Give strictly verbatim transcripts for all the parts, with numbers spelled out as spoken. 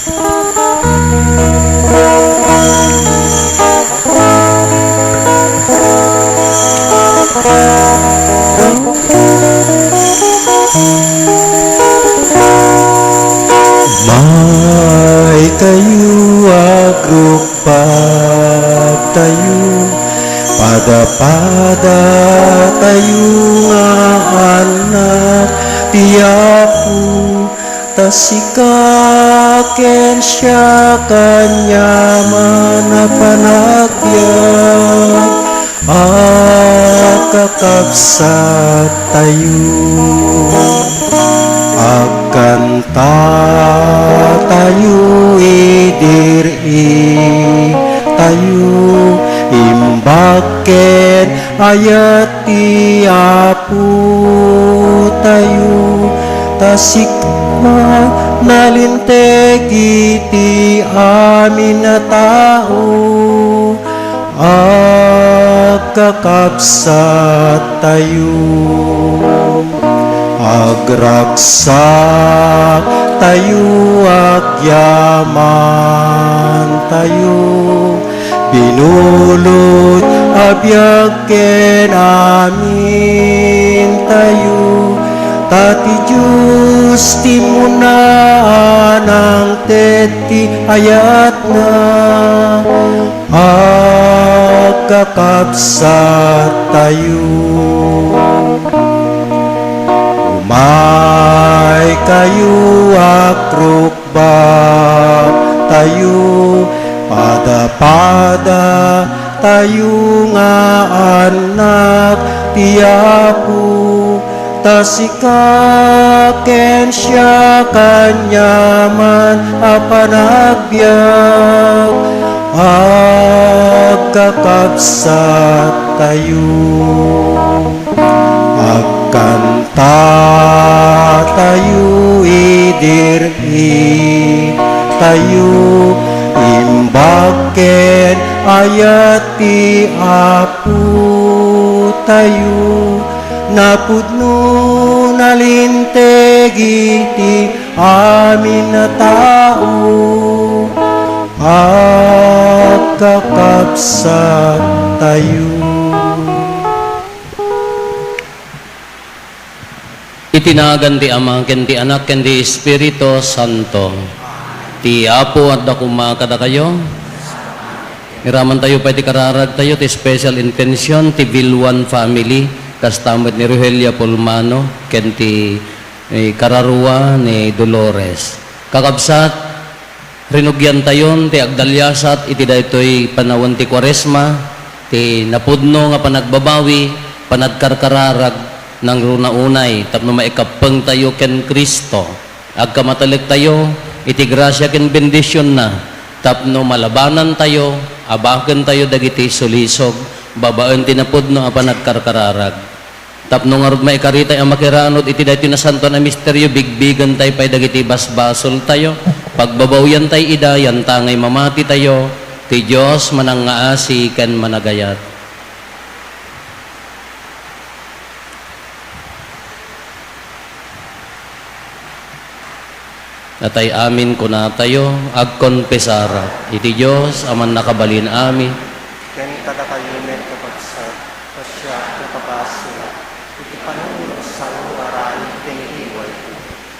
Maay kayo, agrukbab tayo, pada-pada tayo nga anak ti Apo, ta sika ken siak aniaman a panagbiag, a kakabsat tayo. Agkanta tayo, idir-i tayo, imbag ken ayat ti Apo tayo, ta sika nalinteg iti amin a tao, a kakabsat tayo. Agragsak tayo, agyaman tayo, binulod a biag ken amin tayo, ta ti Dios ti umuna a nangted ti ayatna, a kakabsat tayo. Umay kayo, agrukbab tayo, pada-pada tayo nga anak ti Apo, ta sika ken siak aniaman a panagbiag, agkakabsat tayo. Agkanta tayo, idir-i tayo, imbag ken ayat ti Apo tayo, napudno, nalinteg iti amin a tao, a kakabsat tayo. Iti nagan ti Ama, ken ti Anak, ken ti Espiritu Santo. Ti Apo adda koma kadakayo. Iraman tayo pay ti kararag tayo, ti special intention, ti Vilwan family, kasta met ni Rogelia Pulmano, ken ti, eh, kararua ni Dolores. Kakabsat, rinugiantayon ti agdaliasat iti daytoy panawen ti Kuaresma, ti napudno nga panagbabawi, panagkarkararag, nangruna unay tapno maikappengtayo ken Cristo. Agkamatalektayo iti grasia ken bendisionna tapno malabanantayo, abakentayo dagiti sulisog babaen ti napudno a panagkarkararag. Tapno ngarud maikaritay a makiranud iti daytoy nasantoan a misterio, bigbigentayo pay dagiti basbasoltayo, pagbabawiantayo ida, yantangay mamatitayo, ti Dios manangngaasi ken managayat. Natay amin kunatayo, agkonpesarak iti Dios a mannakabalin amin. Ken kadakayo met, kakabsat, ta siak nakabasol iti panunot a sao a rabii ken liway.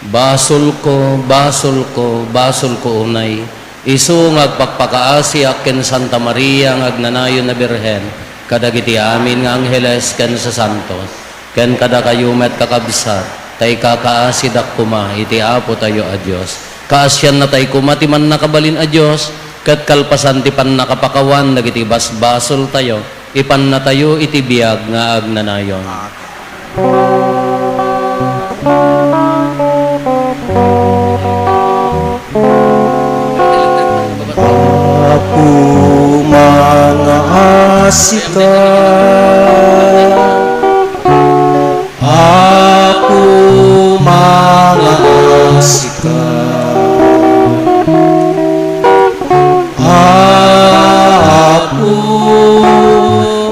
Basolko, basolko, basolko unay, isu nga agpakpakaasiak ken Santa Maria nga agnanayon a Birhen, kadagiti amin nga angheles ken sasantos. Ken kadakayo met, kakabsat, ta ikakaasidak koma iti Apotayo a Dios. Kaasiannatay koma ti Mannakabalin a Dios, ket kalpasan ti pannakapakawan dagiti basbasoltayo, ipannatayo iti biag nga agnanayon. Apo, mangaasika. Apo, mangaasika. Apo,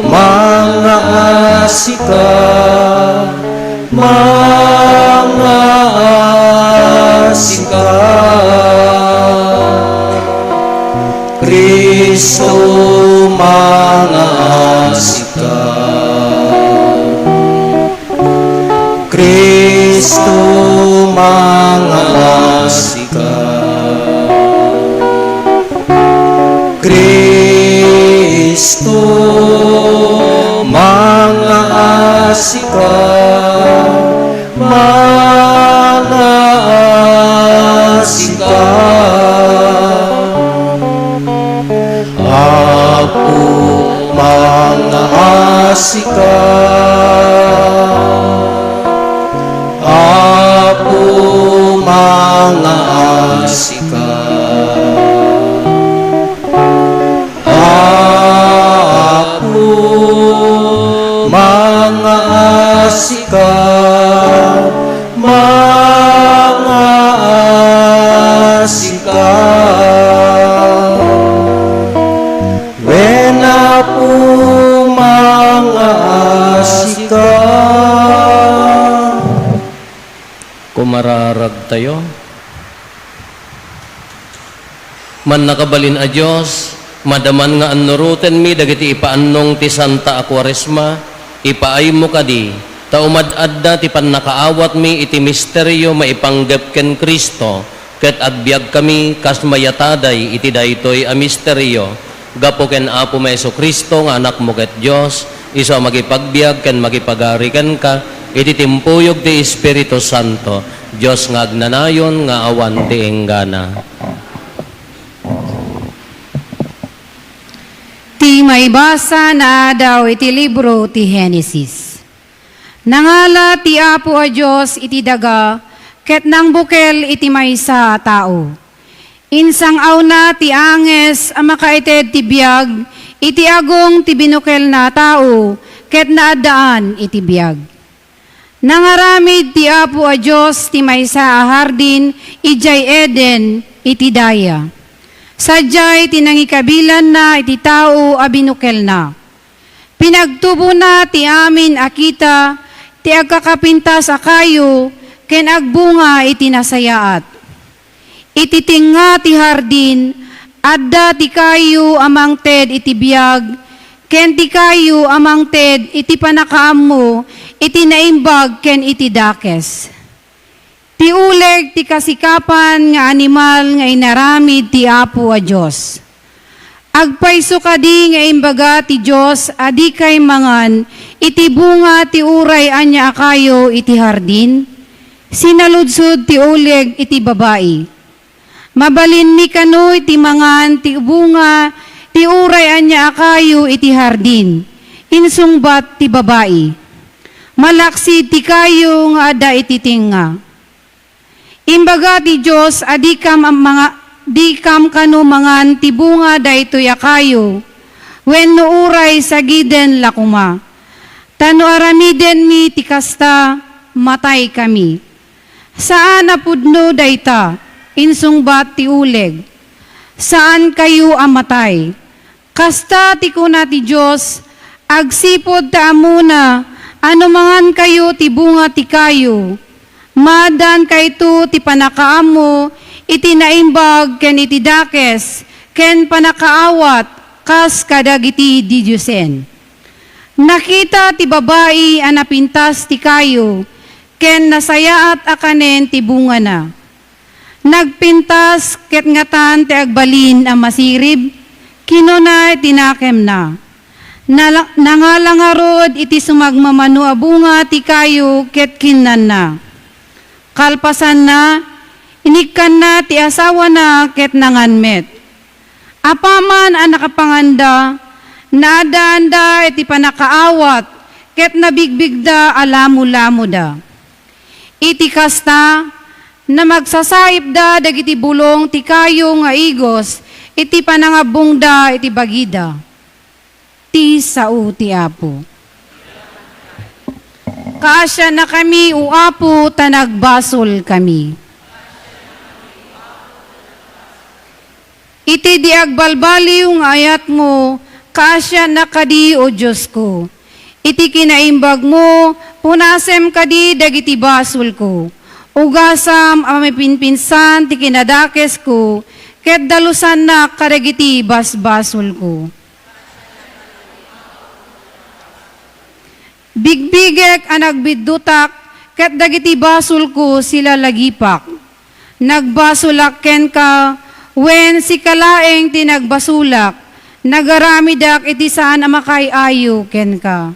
mangaasika. Mangaasika. Sika, Cristo, mangaasika, mangaasika. Apo, mangaasika. Apo, mangaasika. Apo, mangaasika, mangaasika. Wen, Apo, mangaasika. Kumararagtayo. Mannakabalin a Dios, madaman nga annurotenmi dagiti ipaannong ti Santa a Kuaresma, ipaaymo kadi, ta umad-adda ti pannakaawatmi iti misterio maipanggep ken Cristo, ket agbiagkami kas mayataday iti daytoy a misterio. Gapu ken Apomi a Jesu-Cristo nga Anakmo ket Dios, isu a makipagbiag ken makipagari kenka iti timpuyog ti Espiritu Santo, Dios nga agnanayon nga awan ti inggana. Ti maibasa naadaw iti libro ti Genesis. Nangala ti Apo a Dios iti daga ket nangbukel iti maysa a tao. Insang-awna ti anges a makaited ti biag iti agong ti binukelna a tao ket naaddaan iti biag. Nangaramid ti Apo a Dios ti maysa a hardin idiay Eden iti daya. Sadiay ti nangikabilanna iti tao a binukelna. Pinagtubona ti amin a kita ti agkakapintas a kayo ken agbunga iti nasayaat. Iti tengnga ti hardin, adda ti kayo a mangted iti biag ken ti kayo a mangted iti pannakaammo iti naimbag ken iti dakes. Ti uleg ti kasikapan nga animal nga inaramid ti Apo a Dios. Agpayso kadi nga imbaga ti Dios a dikay mangan iti bunga ti uray ania a kayo iti hardin? Sinaludsod ti uleg iti babai. Mabalinmi kano iti mangan ti bunga ti uray ania a kayo iti hardin, insungbat ti babai. Malaksid ti kayo nga adda iti tengnga. Imbaga ti Dios a dikam am-, manga-, dikam kano mangan ti bunga daytoy a kayo, wenno uray sagiden la koma. Ta no aramidenmi ti kasta, mataykami. Saan a pudno dayta, insungbat ti uleg. Saankayo a matay. Kasta ti kuna ti Dios, agsipud ta ammona a no mangankayo ti bunga ti kayo, maaddankayto ti pannakaammo iti naimbag ken iti dakes ken pannakaawat kas kadagiti didiosen. Nakita ti babai a napintas ti kayo ken nasayaat a kanen ti bungana. Nagpintas ket ngatan ti agbalin a masirib, kinuna iti nakemna. Nala-, nangala ngarud iti sumagmamano a bunga ti kayo ket kinnanna. Kalpasanna, inikkanna ti asawana ket nangan met. Apaman a nakapanganda, naaddaanda iti pannakaawat ket nabigbigda a lamolamoda. Iti kasta, namagsasaipda dagiti bulong ti kayo nga igos iti panangabbongda iti bagida. Ti sao ti Apo. Kaasiannakami, O Apo, ta nagbasolkami. Iti di agbalbaliw nga ayatmo, kaasiannak kadi, O Diosko. Iti kinaimbagmo, punasem kadi dagiti basolko. Ugasam a mapinpinsan ti kinadakesko, ket dalusannak kadagiti basbasolko. Bigbigek a nagbiddutak, ket dagiti basolko silalagipak. Nagbasolak kenka, wen sika laeng ti nagbasolak, nagaramidak iti saan a makaay-ayo kenka.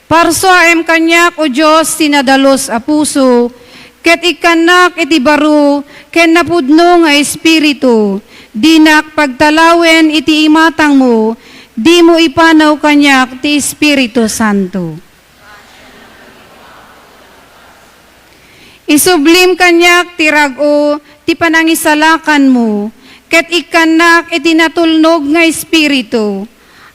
Parsuaem kaniak, O Dios, ti nadalus a puso, ket ikkannak iti baro ken napudno nga espiritu. Dinak pagtalawen iti imatangmo, dimo ipanaw kaniak ti Espiritu Santo. Isublim kaniak ti rag-o ti panangisalakanmo, ket ikkannak iti natulnog nga espiritu.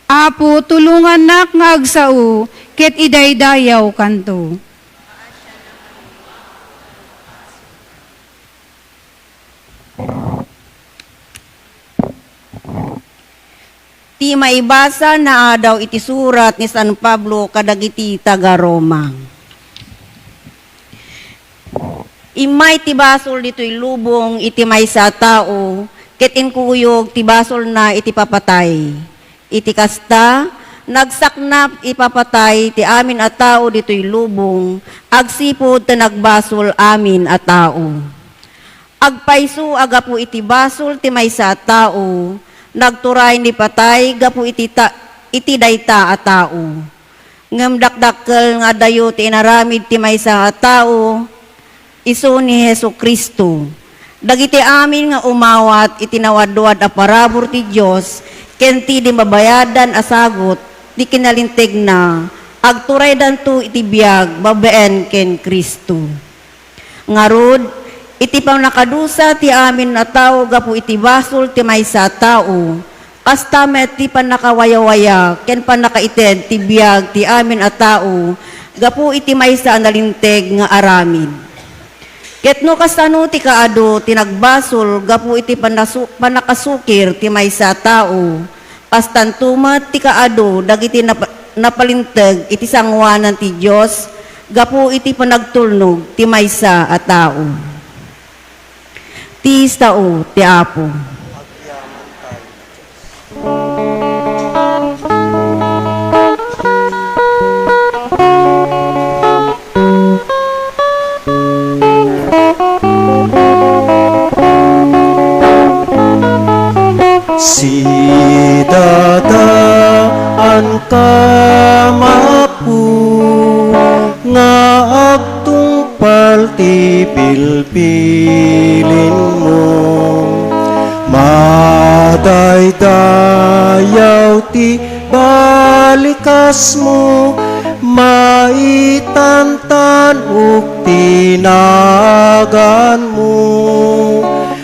Apo, tulongannak nga agsao ket idaydayawkanto. Ti maibasa naadaw iti surat ni San Pablo kadagiti taga-Roma. Immay ti basol ditoy lubong iti maysa a tao, ket inkuyog ti basolna iti papatay. Iti kasta, nagsaknap ipapatay ti amin a tao ditoy lubong, agsipud ta nagbasol amin a tao. Agpayso a gapu iti basol ti maysa a tao, nagturay ni patay gapu iti ta-, iti dayta a tao. Ngem dakdakkel nga adayo ti inaramid ti maysa a tao, isu ni Jesu-Cristo. Dagiti amin nga umawat iti nawadwad a parabur ti Dios ken ti di mabayadan a sagut ti kinalintegna, agturaydanto iti biag babaen ken Cristo. Ngarud, iti pannakadusa ti amin a tao gapu iti basol ti maysa a tao, kasta met ti pannakawayawaya ken pannakaited ti biag ti amin a tao gapu iti maysa a nalinteg nga aramid. Ket no kasano ti kaadu ti nagbasol gapu iti pannasu-, pannakasukir ti maysa a tao, kastanto met ti kaadu dagiti napa-, napalinteg iti sangoanan ti Dios gapu iti panagtulnog ti maysa a tao. Ti sao ti Apo. Sidadaanka, Apo, nga agtungpal ti bilbilinmo. Madaydayaw ti balikasmo, maitantanok ti naganmo.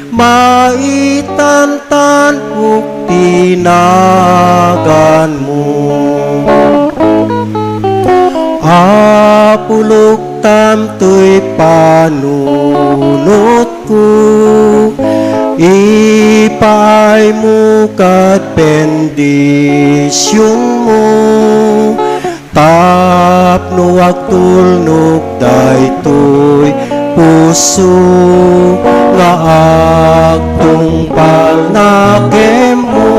Maitantanok ti naganmo. Apo, luktam toy panunotko, ipaaymo ket bendisionmo. Tapno agtulnog daytoy puso nga agtungpalna kenmo.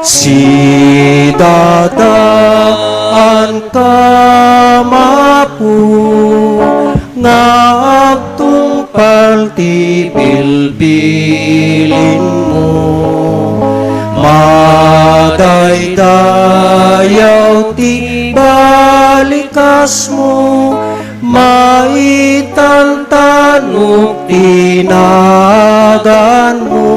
Sidadaanka, Apo, nga agtungpal ti bilbilinmo. Madaydayaw ti balikasmo, maitantanok ti naganmo.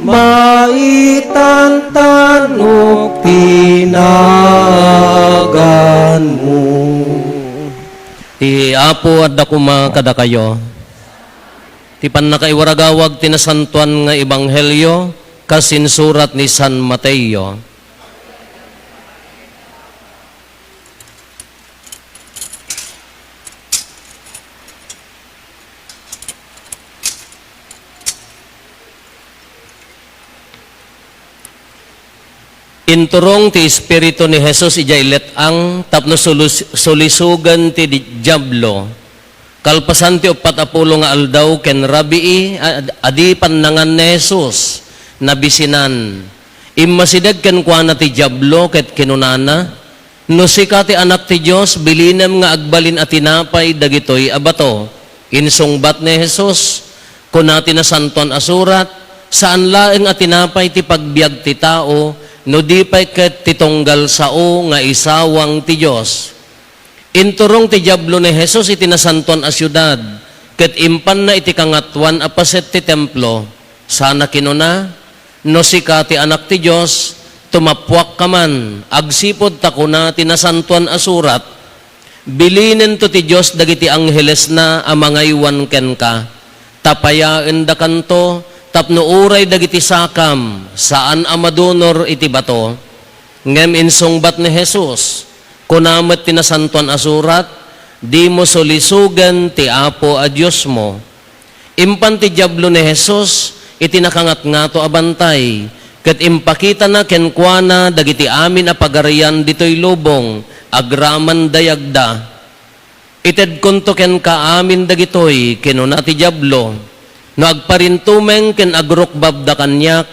Maitantanok ti naganmo. Ti Apo adda koma kadakayo. Ti pannakaiwaragawag ti nasantoan nga ebanghelio kas insurat ni San Mateo. Inturong ti Espiritu ni Jesus idiay let-ang tapno sulus-, sulisogen ti di-, Diablo. Kalpasan ti uppat a pulo nga aldaw ken rabii, a-, a di pannangan ni Jesus, nabisinan. Immasideg kenkuana ti Diablo ket kinunana, "No sika ti Anak ti Dios, bilinem nga agbalin a tinapay dagitoy a bato." Insungbat ni Jesus, kuna ti Nasantoan a Surat, "Saan laeng a tinapay ti pagbiag ti tao, no di pay ket ti tunggal sao nga isawang ti Dios." Inturong ti Diablo ni Jesus iti nasantoan a siudad, ket impanna iti kangatoan a paset ti templo. Sana kinuna, "No sika ti Anak ti Dios, tumappuakka man, agsipud ta kuna ti Nasantoan a Surat, 'Bilinento ti Dios dagiti anghelesna a mangaywan kenka, ta payaendakanto tapno uray dagiti sakam, saan a madunor iti bato.'" Ngem insungbat ni Jesus, "Kuna met ti Nasantoan a Surat, 'Dimo sulisogen ti Apo a Diosmo.'" Impan ti Diablo ni Jesus iti nakangatngato a bantay, ket impakitana kenkuana dagiti amin a pagarian ditoy lubong agraman dayagda. "Itedkonto kenka amin dagitoy," kinuna ti Diablo, "no agparintumeng ken agrukbabda kaniak,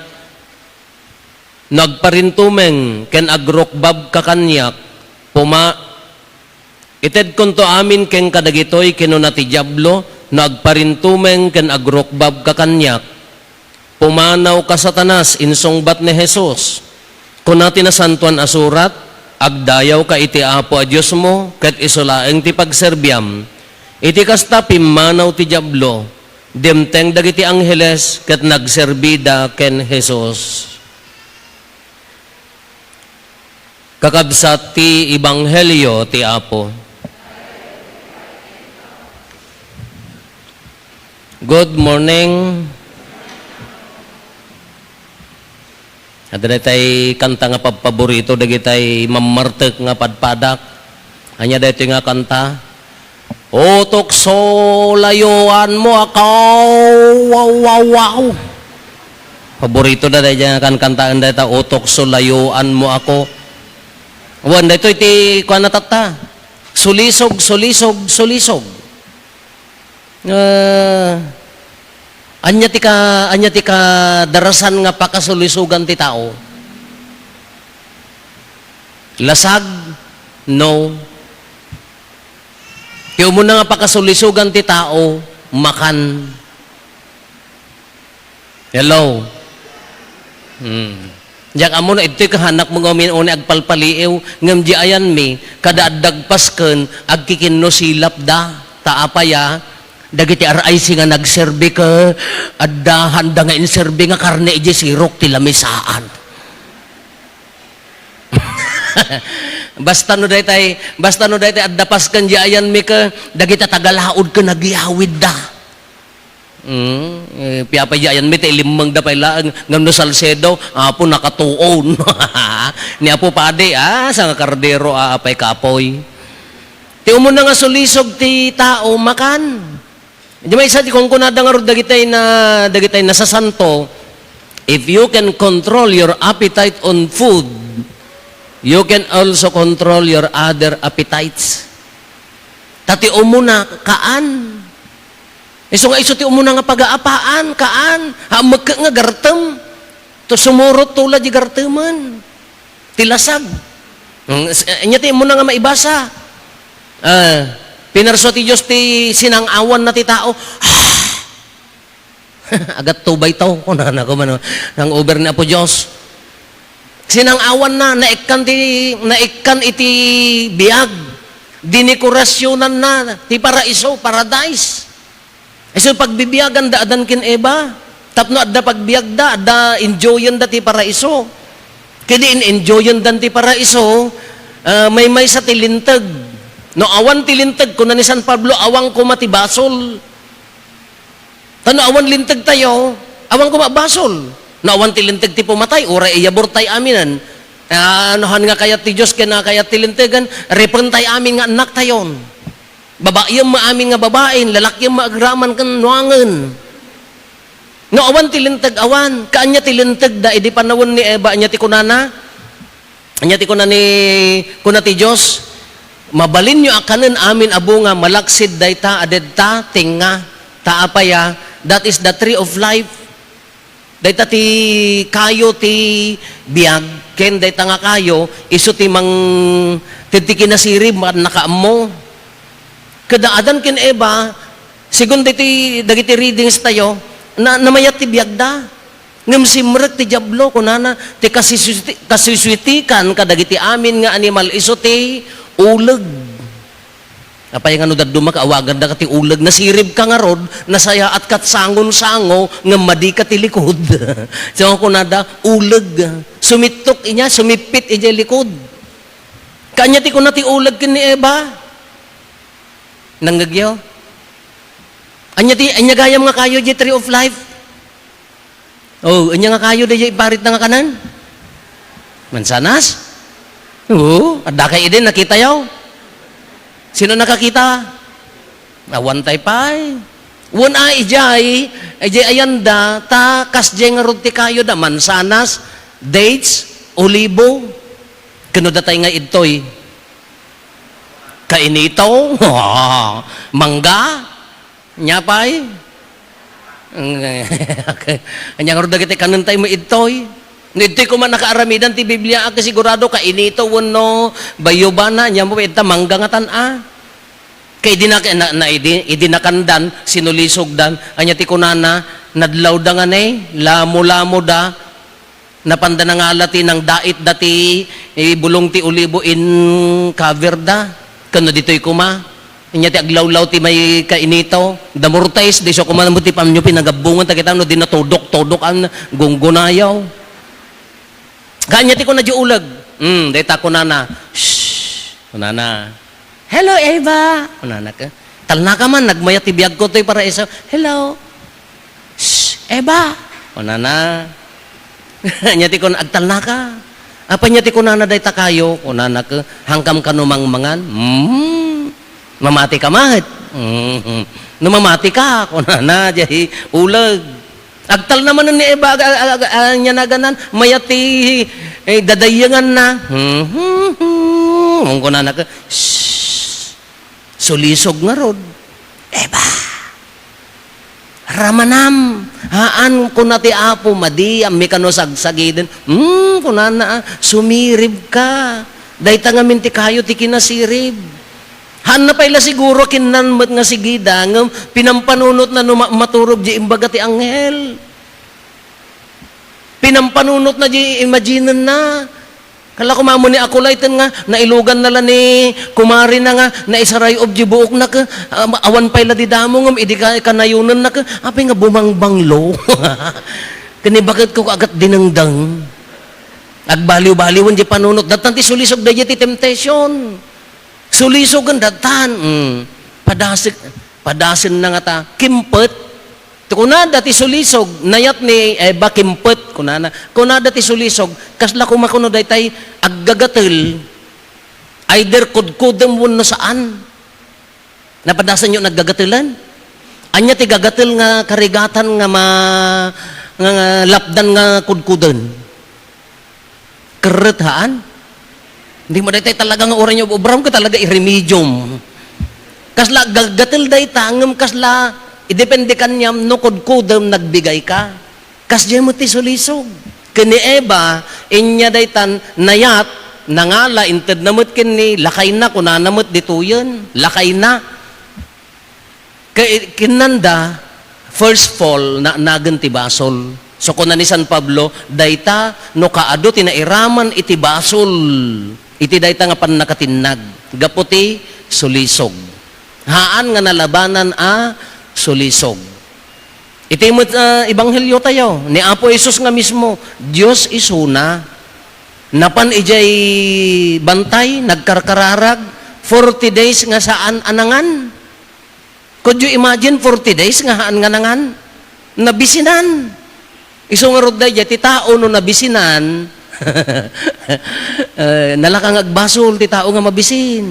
no agparintumeng ken agrukbabka kaniak, puma-" "Itedkonto amin kenka dagitoy," kinuna ti Diablo, "no agparintumeng ken agrukbabka kaniak." "Pumanawka, Satanas," insungbat ni Jesus. "Kuna ti Nasantoan a Surat, 'Agdayawka iti Apo a Diosmo, ket isu laeng ti pagserbiam.'" Iti kasta, pimmanaw ti Diablo, dimteng dagiti angheles, ket nagserbida ken Jesus. Kakabsat ti ebanghelio ti Apo. Good morning. Adda daytay kanta nga pabpaborito dagitay mammartek nga padpadak. Ania daytoy nga kanta? "Utukso, layuanmo ako." Wow, wow, wow. Paborito da daydiay nga kankantaen dayta, "Utukso, layuanmo ako." Wen, daytoy ti kuana tatta. Sulisog, sulisog, sulisog. Ah, ania ti ka-, ania ti kadarasan nga pakasulisogan ti tao? Lasag? No. Ti umuna nga pakasulisogan ti tao, makan. Hello? Hmm. Diak ammo no, idtoy kahanakmo nga umin-, uni agpalpaliiw, ngem di ayanmi, kada adda agpasken, agkikinno silapda. Ta apay a, dagiti R I C nga nagserbi ket adda handa nga inserbi nga karne idiay sirok ti lamisaan. Basta no daytay, basta no daytay adda pasken di ayanmi ket dagiti tagalaod ket nagyawidda. Mm, eh, piapay di ayanmi ta ilimmengda pay laeng ngem no Salcedo, Apo, nakatuon. Ni Apo Padi, ah, sa nga kardero, ah, apay kapoy. Ti umuna nga sulisog ti tao, makan. Di maysa ti kunkunada ngarud dagitay na, dagitay nasasanto, "If you can control your appetite on food, you can also control your other appetites." Ta ti umuna, kaan. Isu nga isu ti umuna nga pagaapaan, kaan. Hamek nga gartem. To sumurot to la di gartemen. Ti lasag. Mm, s-, ania ti umuna nga maibasa? Ah, pinarsua ti Dios ti sinang-awanna ti tao. Agatto bay to, kunana ko man, hangover ni Apo Dios. Sinang-awanna, naikkan ti, naikkan iti biag. Dinikorasyonanna ti paraiso, paradise. Isu pagbibiaganda Adan ken Eva. Tapno adda pagbiagda, adda enjoyenda ti paraiso. Ket di in-enjoyenda ti paraiso, ah, maymaysa ti linteg. No awan ti linteg, kuna ni San Pablo, awan koma ti basol. Ta no awan linteg tayo, awan koma basol. No awan ti linteg ti pumatay, uray iyaburtay aminen. Ah, no han nga kayat ti Dios ken kayat ti lintegen, ripentay amin nga annak tayon. Babaiem amin nga babain, lalakiem agraman ken nuangen. No awan ti linteg, awan. Kaanya ti linteg da idi panawen ni Eva, anya ti kunana? Anya ti kuna ni, kuna ti Dios, "Mabalinyo a kanen amin a bunga malaksid dayta a dedta, tengnga, ta apay a, that is the tree of life." Dayta ti kayo ti biag, ken dayta nga kayo, isu ti mang-, Ket ti kinasirib, maan nakaammo. Kada Adan ken Eva, segun ditoy dagiti readings tayo, na, namayat ti biagda. Ngem simrek ti Diablo, kunana, ti kasisuti-, kasisuitikan kadagiti amin nga animal isu ti uleg. Apay nga no dadduma ka, awaganda ka ti uleg, nasirib ka ngarud, nasayaat kat sangon-sango, ngem madi ka ti likod. So, kunada, uleg. Sumittok inya, sumippit idiay likod. Kaanya ti kuna ti uleg ken ni Eva? Nangngegyo? Anya ti, anya gayam nga kayo di tree of life? Oh, anya nga kayo di iparit na nga kanan? Mansanas? Oo, adda kay idi, nakita yaw? Sino nakakita? Awan tay pay. Wen a, ijay, ijay ayanda, ta kasdiay ngarud ti kayo da, mansanas, dates, olibo. Kano datay nga idtoy? Kainito? Mangga? Nya pay? Anya ngarud dagiti kanentay mo idtoy? No idtoy koma nakaaramidan ti Biblia, a, sigurado kainito wenno bayubana, nya mo ita mangga nga tan-a. Kay idi na, na, na, idi, idi nakandan, sinulisogdan, anya ti kunana, nadlawda nga ne, lamo-lamoda, napanda nangala ti nangdait dati, eh, bulong ti olibo in cover da. Kano ditoy kuma. Inya ti aglawlaw ti may kainito. Damurtays, di siya kuma mo ti pamnyo pinagabbungan, ta kita no di natudok-tudok ang gunggunayaw. Kanya ti kuna di ulag. Hmm, dayta kunana. Shh! Kunana. "Hello, Eva!" Kunana ka. Talnaka man, nagmayat ti biag ko to'y para iso. "Hello." "Shh, Eva!" Kunana. Nya ti kun, "Agtalnaka." Apa nya ti kunana dayta kayo? Kunana ka, "Hangkam ka no mangmangan?" Hmm. "Mamati ka met?" Hmm. "No mamati ka," kunana, diay ulag. Agtalna manen ni Eva, ag-, ag-, ag-, ag-, nya naganan, mayat ti, eh, dadayenganna. Hmm, hmm, hmm. Ngem kunana ka, "Shh! Sulisog ngarud. Eva! Ramanam! Haan," kuna ti Apo, "madi, ammi kano sagsagiden." Hmm, kunana, ah, "Sumirib ka. Dayta ngamin ti kayo ti kinasirib." Haanna pay la siguro kinnan met nga sigida, ngem pinampanunotna no ma-, maturog di imbaga ti anghel. Pinampanunotna di imaginenna. Kala ko mamuni a kulayten nga, nailuganna la ni kumarina nga, naisarayob di buokna ke, ah, awan pay la di damo ngem idi ka-, kanayonenna ke, apay nga bumangbanglo. Ken ni baket ko agat dinengdeng. Agbaliw-baliwen di panunot. Dattan ti sulisog daydi ti temptation. Sulisogen dattan. Mm. Padasek, padasenna ngata. Kimpet. Kunada ti sulisog, nayat ni Eva kimpet, kunana. Kunada ti sulisog, kasla koma kuno daytay aggagatel, either kudkudem wenno saan. Napadasanyo naggagatelan? Ania ti gagatel nga karigatan nga ma-, nga, nga lapdan nga kudkuden? Kerret haan? Di mo daytay talaga nga uray nga obram ka talaga iremedium. Kasla gaggatel dayta, ngem kasla, idepende kaniam no kudkudem nagbigay ka. Kasdiay met ti sulisog. Ken ni Eva, inya daytan nayat, nangala, intedna met ken ni lakayna, kunana met ditoyen, lakayna. Kay kinnanda, first fall, naanagen ti basol. So, kuna ni San Pablo, dayta no kaadu ti nairaman iti basol, iti dayta nga pannakatinnag, gapu ti sulisog. Haan nga nalabanan a sulisog. Iti met, ah, ebanghelyo tayo, ni Apo Jesus nga mismo, Dios isuna, napan idiay bantay, nagkarkararag, forty days nga saan a nangan. Could you imagine forty days nga haan nga nangan? Nabisinan. Isu ngarud daydiay, ti tao no nabisinan, eh, nalaka nga agbasol ti tao nga mabisin.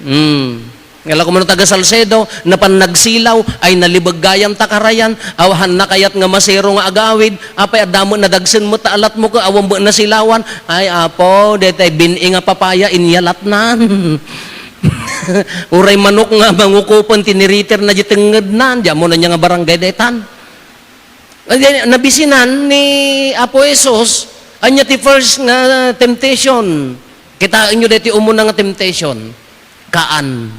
Hmm. Ngala ko man taga Salcedo, napan nagsilaw, ay nalibeg gayam ta karayan, aw, haanna kayat nga masero nga agawid, apay adda met nadagsen met ta alatmo ket awan met nasilawan, ay apo, daytay bin-i nga papaya, inyalatnan. Uray manok nga mangukupen ti niriterna di tengngedna, di ammo ania nga barangay daytan. Ay, nabisinan ni Apo Jesus, ania ti first nga temptation? Kitaenyo daytoy umuna nga temptation. Kaan.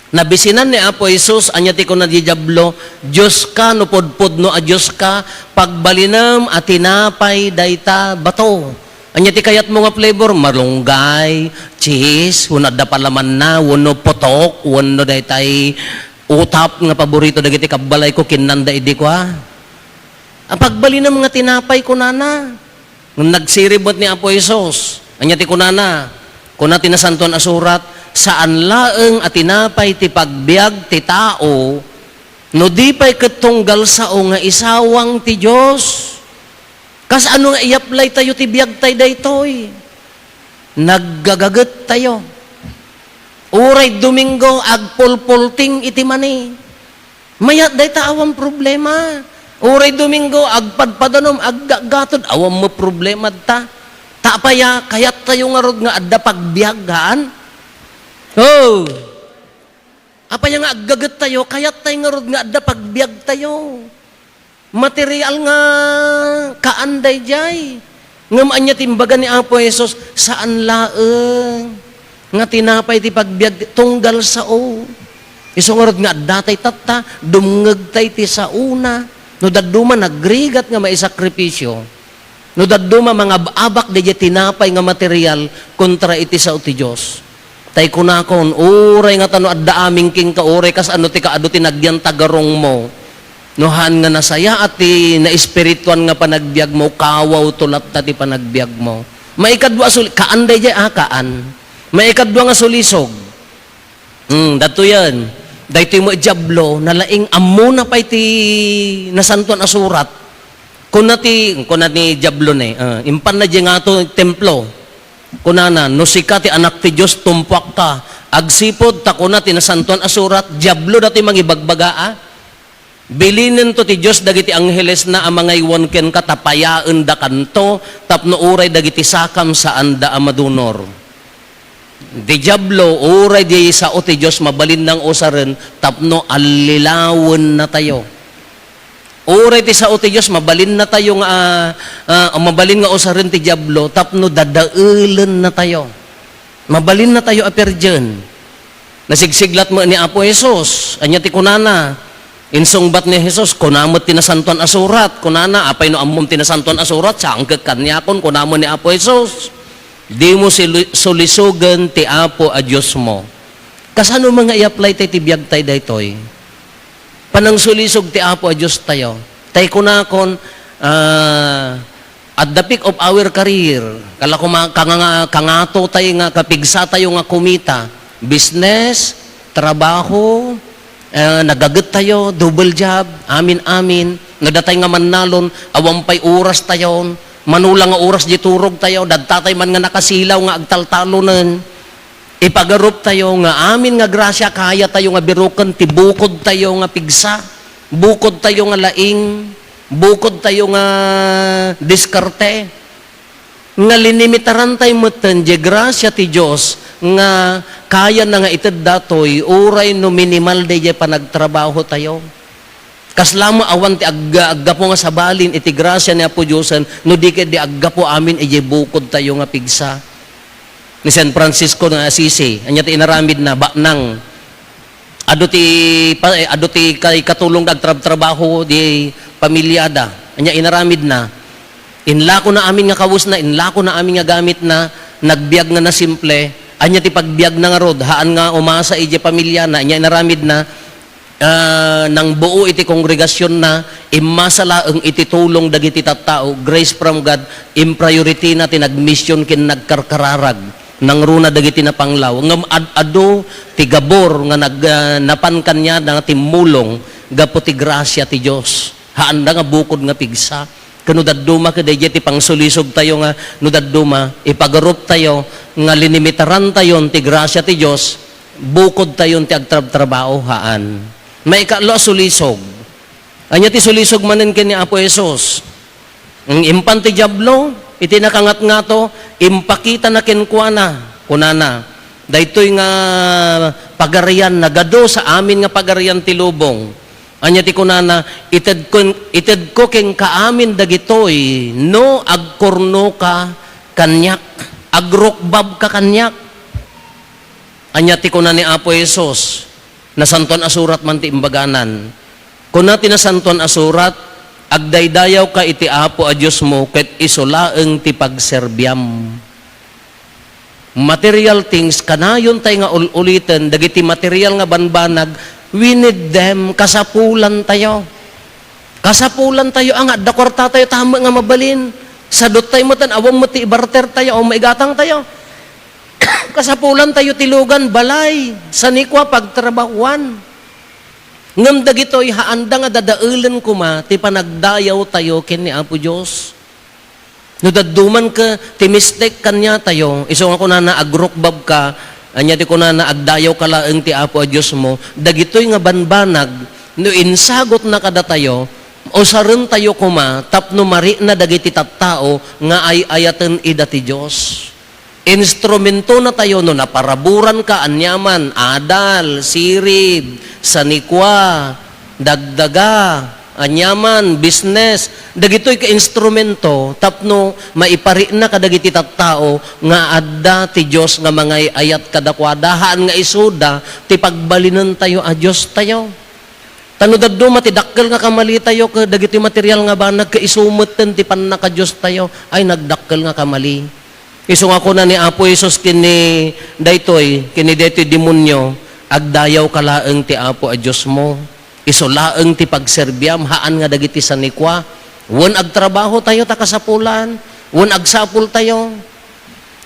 Nabisinan ni Apo Jesus, ania ti kuna ti Diablo, "Dioska, no pudpudno a Dioska, pagbalinem a tinapay dayta bato." Ania ti kayatmo nga flavor? Malunggay, cheese, wenno adda palamanna, wenno putok, wenno daytay utap nga paborito dagiti kabbalayko, kinnanda idi kua. "A, pagbalinem nga tinapay," kunana. Ngem nagsirib met ni Apo Jesus. Ania ti kunana? Kuna ti Nasantoan a Surat, "Saan laeng a tinapay ti pagbiag ti tao, no di pay ket tunggal sao nga isawang ti Dios." Kasano nga i-apply tayo ti biagtay daytoy? Naggagaget tayo. Uray Domingo, agpulpulting iti mani. Mayat dayta, awan problema. Uray Domingo, agpadpadanom, aggatgatod, awan met problema ta. Ta apay a, kayat tayo ngarud nga adda pagbiag, haan? Oh! Apay nga aggaget tayo, kayat tayo ngarud nga adda pagbiag tayo. Material nga kaan daydiay. Ngem ania ti imbaga ni Apo Jesus? Saan laeng nga tinapay ti pagbiag, tunggal sao. Isu ngarud nga adda tay tatta, dumngeg tay ti saona. No dadduma nagrigat nga maisakripisio, no dadduma mangab-abak daydiay tinapay nga material kontra iti sao ti Dios. Tay kunakon, uray nga tano adda amin kenka, uray kasano ti kaadu ti nagyan tagarongmo. No haan nga nasayaat ti naespirituan nga panagbiagmo, kawawto latta ti panagbiagmo. Maikadua a suli-, kaan daydiay a kaan. Maikadua nga sulisog. Hmm, datoyen. Daytoy met Diablo, nalaing ammona pay ti Nasantoan a Surat. Kuna ti, kuna ni Diablo ne, ah, impanna diay ngato templo. Kunana, "No sika ti Anak ti Dios, tumpuakka. Agsipud ta kuna ti Nasantoan a Surat," Diablo datoy mangibagbaga, a. "Bilinento ti Dios dagiti anghelesna a mangaywan kenka ta payaendakanto tapno uray dagiti sakam saanda a madunor." Ti Diablo, uray di sao ti Dios, mabalinna nga usaren tapno allilawennatayo. Uray ti sao ti Dios, mabalinna tayo nga, ah, ah, mabalin nga usaren ti Diablo tapno dadaelennatayo. Mabalinna tayo a perdien. Nasigsiglat met ni Apo Jesus. Ania ti kunana? Insungbat ni Jesus, "Kuna met ti Nasantoan a Surat." Kunana, "Apay no ammom ti Nasantoan a Surat, sangkek kaniakon," kuna met ni Apo Jesus. "Dimo sili-, sulisogen ti Apo a Diosmo." Kasano nga i-apply tay ti biagtay daytoy? Panangsulisog ti Apo a Diostayo. Tay kunakon, ah, at the peak of our career, kala kuma-, kanga-, kangato tay nga kapigsatayo nga kumita, business, trabaho, eh, nagaget tayo, double job, amin-amin. No datay nga mannalon, awan pay oras tayon, manula nga oras di turog tayo, dadta tay man nga nakasilaw nga agtaltalonen. Ipagarup tayo nga amin nga grasia, kaya tayo nga biruken ti bukod tayo nga pigsa, bukod tayo nga laing, bukod tayo nga diskarte. Nga linimitaran tayo metten di grasia ti Dios nga kayana nga ited datoy, uray no minimal daydiay panagtrabaho tayo. Kasla met awan ti ag-, aggapu nga sabalin iti grasia ni Apo Diosen, no di ket di aggapu amin idiay bukod tayo nga pigsa. Ni San Francisco nga Assisi, ania ti inaramidna? Baknang. Adu ti pa-, eh, adu ti kay katulong da agtrab-trabaho di pamilyada. Ania inaramidna? Inlakona amin nga kawesna, inlakona amin nga gamitna, nagbiag nga nasimple. Ania ti pagbiagna ngarud? Haan nga umasa idiay pamilyana. Ania inaramidna? Ah, nangbuo iti kongregasionna, immasa laeng iti tulong dagiti tattao, grace from God, impriorityna ti nagmission ken nagkarkararag, nangruna dagiti napanglaw. Ngem ad-adu ti gabur nga nag-, ah, napan kaniada nga timmulong gapu ti grasia ti Dios. Haanda nga bukod nga pigsa. Ken no dadduma ket daydiay ti pangsulisog tayo nga no dadduma, ipagarup tayo nga linimitaran tayon ti grasia ti Dios, bukod tayon ti agtrabtrabaho, haan. Maikatlo a sulisog. Ania ti sulisog manen ken ni Apo Jesus? Impan ti Diablo iti nakangatngato, impakitana kenkuana, kunana, "Daytoy nga pagarian nagadu sa amin nga pagarian ti lubong." Ania ti kunana? "Itedko, itedko kenka amin dagitoy no agkurnoka kaniak." Agrukbabka kaniak. Ania ti kuna ni Apo Jesus? Nasantoan a Surat man ti imbaganan. Kuna ti Nasantoan a Surat, "Agdaydayawka iti Apo a Diosmo ket isu laeng ti pagserbiam." Material things, kanayon tay nga ul-uliten, dagiti material nga banbanag, we need them, kasapulan tayo. Kasapulan tayo, a nga adda kuarta tayo, tama nga mabalin. Sadut tayo metten, awan met ti ibarter tayo, o maigatang tayo. Kasapulan tayo ti lugan, balay, sanikua, pagtrabahuan. Ngem dagitoy, haanda nga dadaelen koma ti panagdayaw tayo ken ni Apo Dios. No dadduman ka ti mistake kaniatayo, isu nga kunana, "Agrukbabka," ania ti kunana, "Agdayawka laeng ti Apo a Diosmo." Dagitoy nga banbanag, no insagutna kadatayo, usarentayo koma tapno marikna dagiti tattao nga ay-ayaten ida ti Dios. Instrumentona tayo no naparaburanka, aniaman, adal, sirib, sanikua, dagdaga, aniaman, business. Dagitoy ka instrumento tapno maiparikna kadagiti tattao nga adda ti Dios nga mangay-ayat kadakuada, haan nga isuda ti pagbalinentayo a Dios tayo. Ta no dadduma ti dakkel nga kamalitayo ket dagiti material nga banag, ket isu metten ti pannakadios tayo, ay, nagdakkel nga kamali. Isu nga kuna ni Apo Jesus ken ni daytoy, ken ni daytoy demonio, "Agdayawka laeng ti Apo a Diosmo. Isu laeng ti pagserbiam, haan nga dagiti sanikua." Wen agtrabaho tayo ta kasapulan, wen agsapul tayo.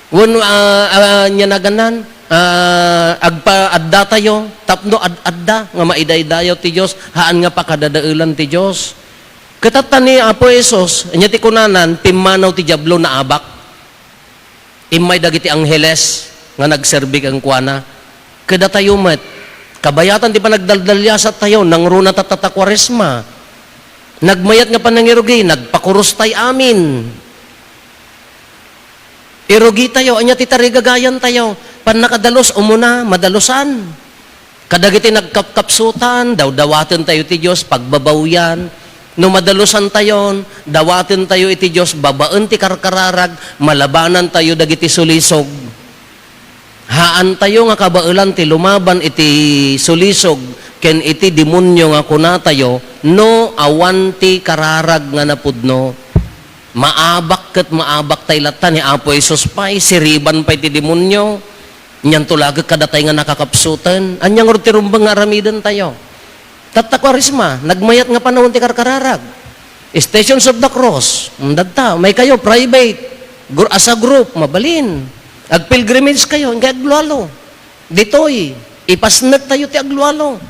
Wen, ah, ah, ania naganan, ah, agpaadda tayo, tapno ad-adda nga maidaydayaw ti Dios, haan nga pakadadaelan ti Dios. Ket tatta ni Apo Jesus, ania ti kunanan, pimmanaw ti Diablo, naabak. Immay dagiti angheles nga nagserbi kenkuana. Kadatayo met, kabayatan ti panagdaldaliasat tayo, nangruna tatta ta Kuaresma. Nagmayat nga panangirugi, nagpakurus tay amin. Irugi tayo, ania ti tarigagayan tayo? Pannakadalus, umuna, madalusan. Kadagiti nagkapkapsutan, dawdawaten tayo ti Dios, pagbabawian. No madalusan tayon, dawaten tayo iti Dios, babaen ti karkararag, malabanan tayo dagiti sulisog. Haan tayo nga kabaelan ti lumaban iti sulisog ken iti demonio nga kunatayo, no awan ti kararag nga napudno. Maabak ket maabak tay latta ni Apo Jesus pay, siriban pay ti demonio. Nianto laget kadatay nga nakakapsuten. Ania ngarud ti rumbeng nga aramiden tayo? Tatta Kuaresma, nagmayat nga panawen ti karkararag. Stations of the Cross, mm, dadta, may kayo, private, gr-, as a group, mabalin. Agpilgrimage kayo, inka aglualo. Ditoy, ipasnek tayo ti aglualo.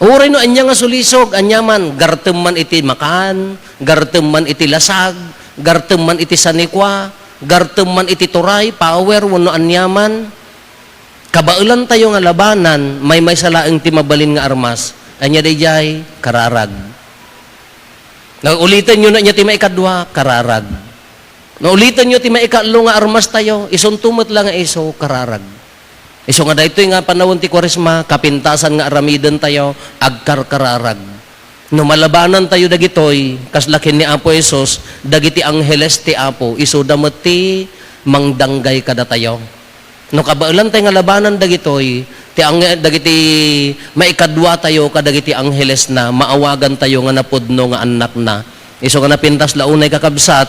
Uray no ania nga sulisog, ania man, gartem man iti makan, gartem man iti lasag, gartem man iti sanikua, gartem man iti turay, power, wenno ania man. Kabaelan tayo nga labanan, maymaysa laeng ti mabalin nga armas. Ania daydiay? Kararag. Nga uliten yo no ania ti maikadua, kararag. No uliten yo ti maikatlo nga armas tayo, isunto met la nga isu, kararag. Isu nga daytoy nga panawen ti Kuaresma, kapintasan nga aramiden tayo, agkarkararag. No malabanan tayo dagitoy, kasla ken ni Apo Jesus, dagiti angheles ti Apo, isuda met ti mangdanggay kadatayo. No kabaelan tay nga labanan dagitoy, ti ang-, dagiti maikadua tayo kadagiti anghelesna, maawagan tayo nga napudno nga annakna. Isu nga napintas la unay, kakabsat,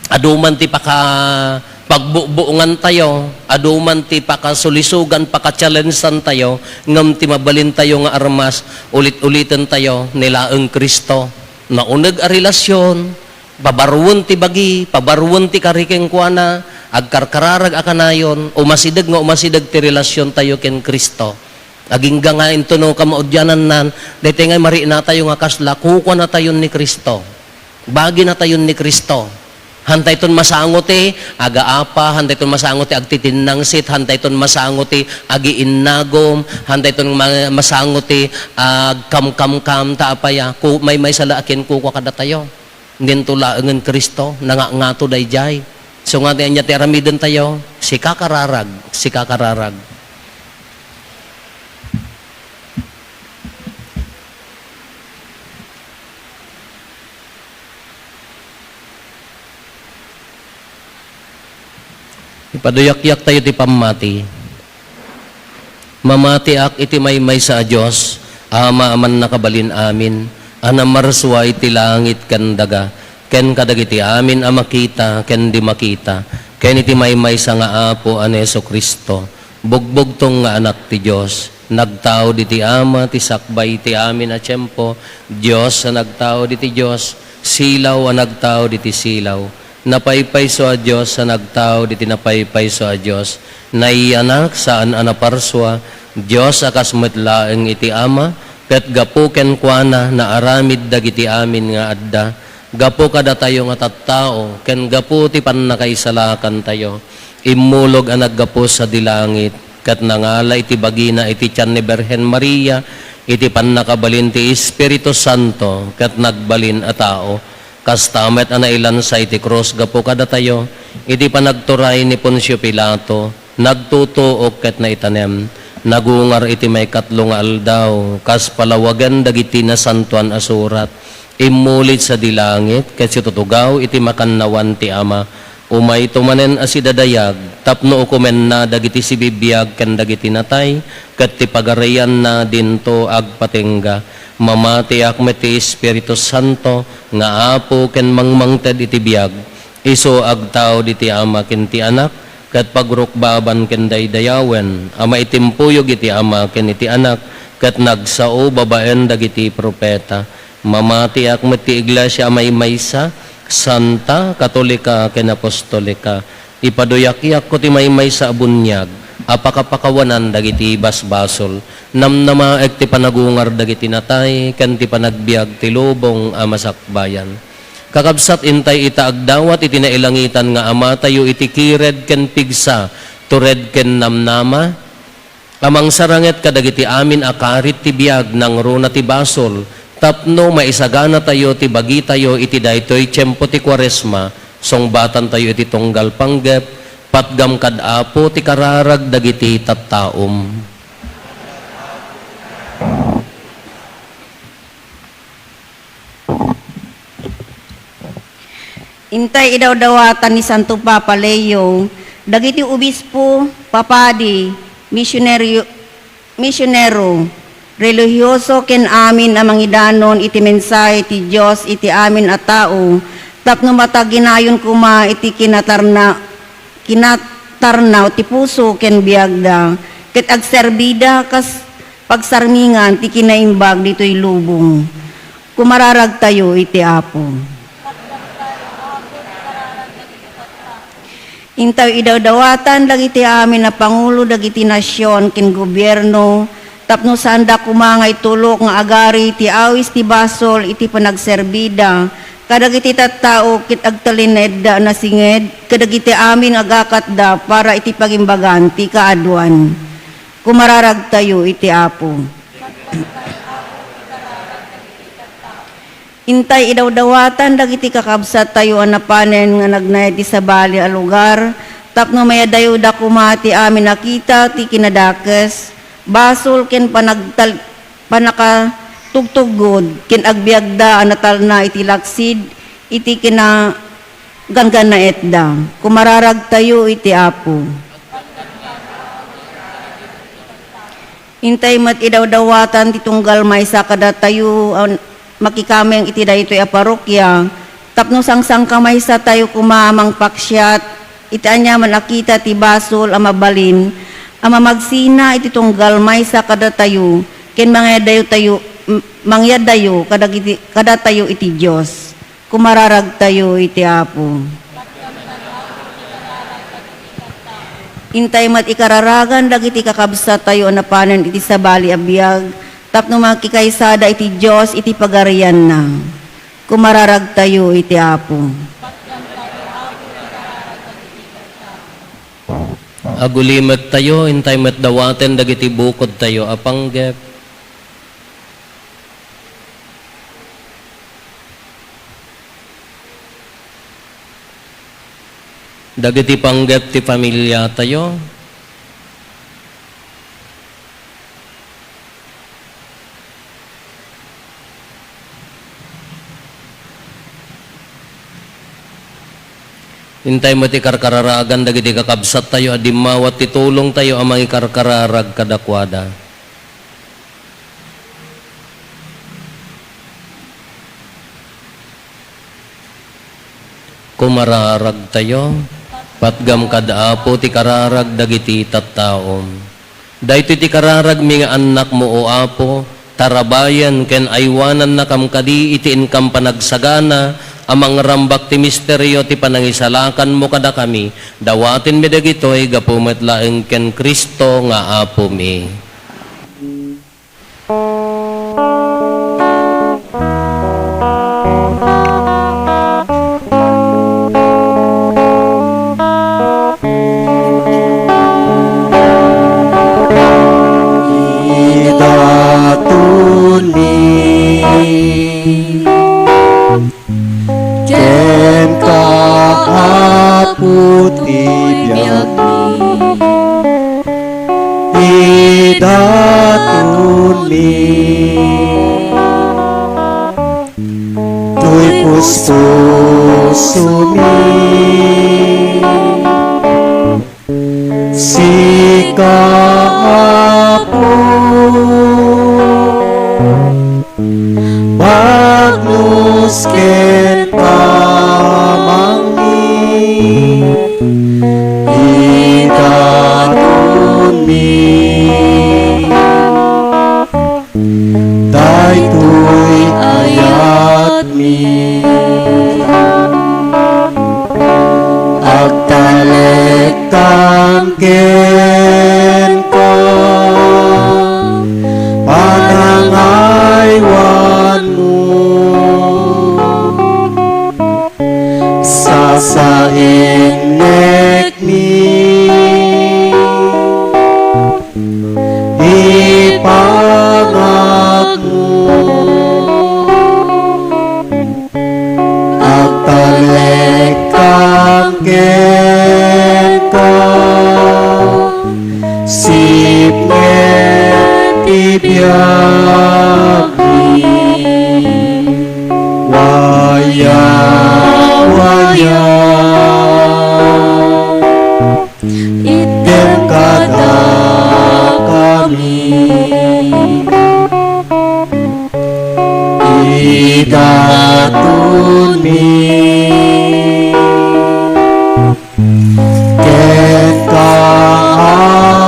adu man ti paka-, pagbubuongan tayo, adu man ti pakasulisogan, paka-challengean tayo, ngem ti mabalin tayo nga armas, ulit-uliten tayo, ni laeng Cristo. Nauneg a relasyon, pabaruen ti bagi, pabaruen ti kari kenkuana, agkarkararag a kanayon, umasideg nga umasideg ti relasyon tayo ken Cristo. Agingga nga intono kamaudianannan, daytoy nga mariknatayo nga kasla, kukuanatayon ni Cristo. Baginatayon ni Cristo. Hantayton masango ti agaapa, hantayton masango ti agtitinnangsit, hantayton masango ti agiinnagom, hantayton ma-, masango ti agkamkamkam, ta apaya, ku-, maymaysa la a kenkukua kadatayo. Dinto laengen Cristo, nangangato daydiay. Isu nga ti ania ti aramiden tayo, sika kararag, sika kararag. Paduyakyak tayo ti pammati. Mamatiak iti maymaysa a Dios, Ama a mannakabalin amin, a namarsua iti langit ken daga, ken kadagiti amin a makita ken di makita, ken iti maymaysa nga Apo a ni Jesu-Cristo, bugbugtong nga Anak ti Dios, nagtaud iti Ama ti sakbay ti amin a tiempo, Dios a nagtaud iti Dios, silaw a nagtaud iti silaw, napaypayso a Dios a nagtaud iti napaypayso a Dios, naiyanak saan a naparsua, Dios a kas met laeng iti Ama, ket gapu kenkuana naaramid dagiti amin nga adda, gapu kadatayo nga tattao, ken gapu ti pannakaisalakantayo. Immulog a naggapu sadi langit, ket nangala iti bagina iti tian ni Birhen Maria, iti pannakabalin ti Espiritu Santo, ket nagbalin a tao. Kasta met a nailansa iti krus gapu kadatayo, iti panagturay ni Poncio Pilato, nagtutuok ket naitanem, nagungar iti maikatlo nga aldaw, kas palawagen dagiti Nasantoan a Surat, immulid sadi langit, ket situtugaw iti makannawan ti Ama. Umayto manen a sidadayag, tapno ukomenna dagiti sibibiag ken dagiti natay, ket ti pagarianna dinto agpatingga. Mamatiak met ti Espiritu Santo nga Apo ken mangmangted iti biag. Isu agtaud iti Ama ken ti Anak, ket pagrukbaban ken daydayawen a maitimpuyog iti Ama ken iti Anak, ket nagsao babaen dagiti profeta. Mamatiak met ti iglesia a maymaysa, santa, katolika, ken apostolika. Ipaduyakyakko ti maymaysa a buniag a pakapakawanan dagiti basbasol. Namnamaek ti panagungar dagiti natay ken ti panagbiag ti lubong a masakbayan. Kakabsat, intay ita agdawat iti nailangitan nga Amatayo iti kired ken pigsa, tured ken namnama, a mangsaranget kadagiti amin a karit ti biag nangruna ti basol, tapno maisaganatayo ti bagitayo iti daytoy tiempo ti Kuaresma, sungbatantayo iti tunggal panggep, patgam kad Apo ti kararag dagiti tattaom. Intay idawdawatan ni Santo Papa Leo dagiti obispo, papadi, misionerio-, misionero, relihioso, ken amin a mangidanon iti mensahe ti Dios iti amin a tao tapno mataginayon koma iti kinatarna-, kinatarnaw ti puso ken biagda, ket agserbida kas pagsarmingan ti kinaimbag ditoy lubong. Kumararagtayo iti Apo. Intay idawdawatan dagiti amin a pangulo dagiti nasion ken gobierno, tapno saanda koma nga itulok nga agari ti awis ti basol iti panagserbida kadagiti tattao ket agtalinaedda a nasinged kadagiti amin nga agakatda para iti pagimbagan ti kaaduan. Kumararagtayo iti Apo. Intay idawdawatan dagiti kakabsattayo a napanen nga nagnay ti sabali a lugar, tapno mayadayawda koma ti amin a kita ti kinadakes, basol ken panagtal-, pannakatugtuggod, ken agbiagda a natalna iti laksid iti kinaganggannaetda. Kumararagtayo iti Apo. Intay met idawdawatan ti tunggal maysa kadatayo a makikameng iti daytoy a parokia, tapno sangsangkamaysatayo koma a mangpaksiat iti aniaman a kita ti basol a mabalin a mamagsina iti tunggal maysa kadatayo ken mangyadayotayo, m-, mangyadayo kadagiti, kadatayo iti Dios. Kumararagtayo iti Apo. Intay met ikararagan dagiti kakabsattayo a napanen iti sabali a biag tapno makikaysada iti Dios iti Pagarianna. Kumararagtayo iti Apo. Agulimettayo, intay met dawaten dagiti bukodtayo a panggep. Dagiti panggep ti familiatayo. Intay met ti karkararagan dagiti kakabsattayo a dimmawat ti tulongtayo a mangikarkararag kadakuada. Kumararagtayo, patgam kad Apo ti kararag dagiti tattaom. Daytoy ti kararagmi nga annakmo, O Apo, tarabayan ken aywanannakam kadi iti inkam panagsagana a mangrambak ti misterio ti panangisalakanmo kadakami. Dawatenmi dagitoy gapu met laeng ken Cristo nga Apomi. Idatonmi kenka, Apo, ti biagmi. Idatonmi toy puspusomi. Sika, Apo, bagnos ken kamangmi, idatonmi daytoy ayatmi. Agtalekkan kenka, panangaywanmo, sasaennekmi, ipangagmo. Agtalekkan kenka, sipnget ti biagmi. Waya, waya, itdem kadakami. Idatonmi kenka,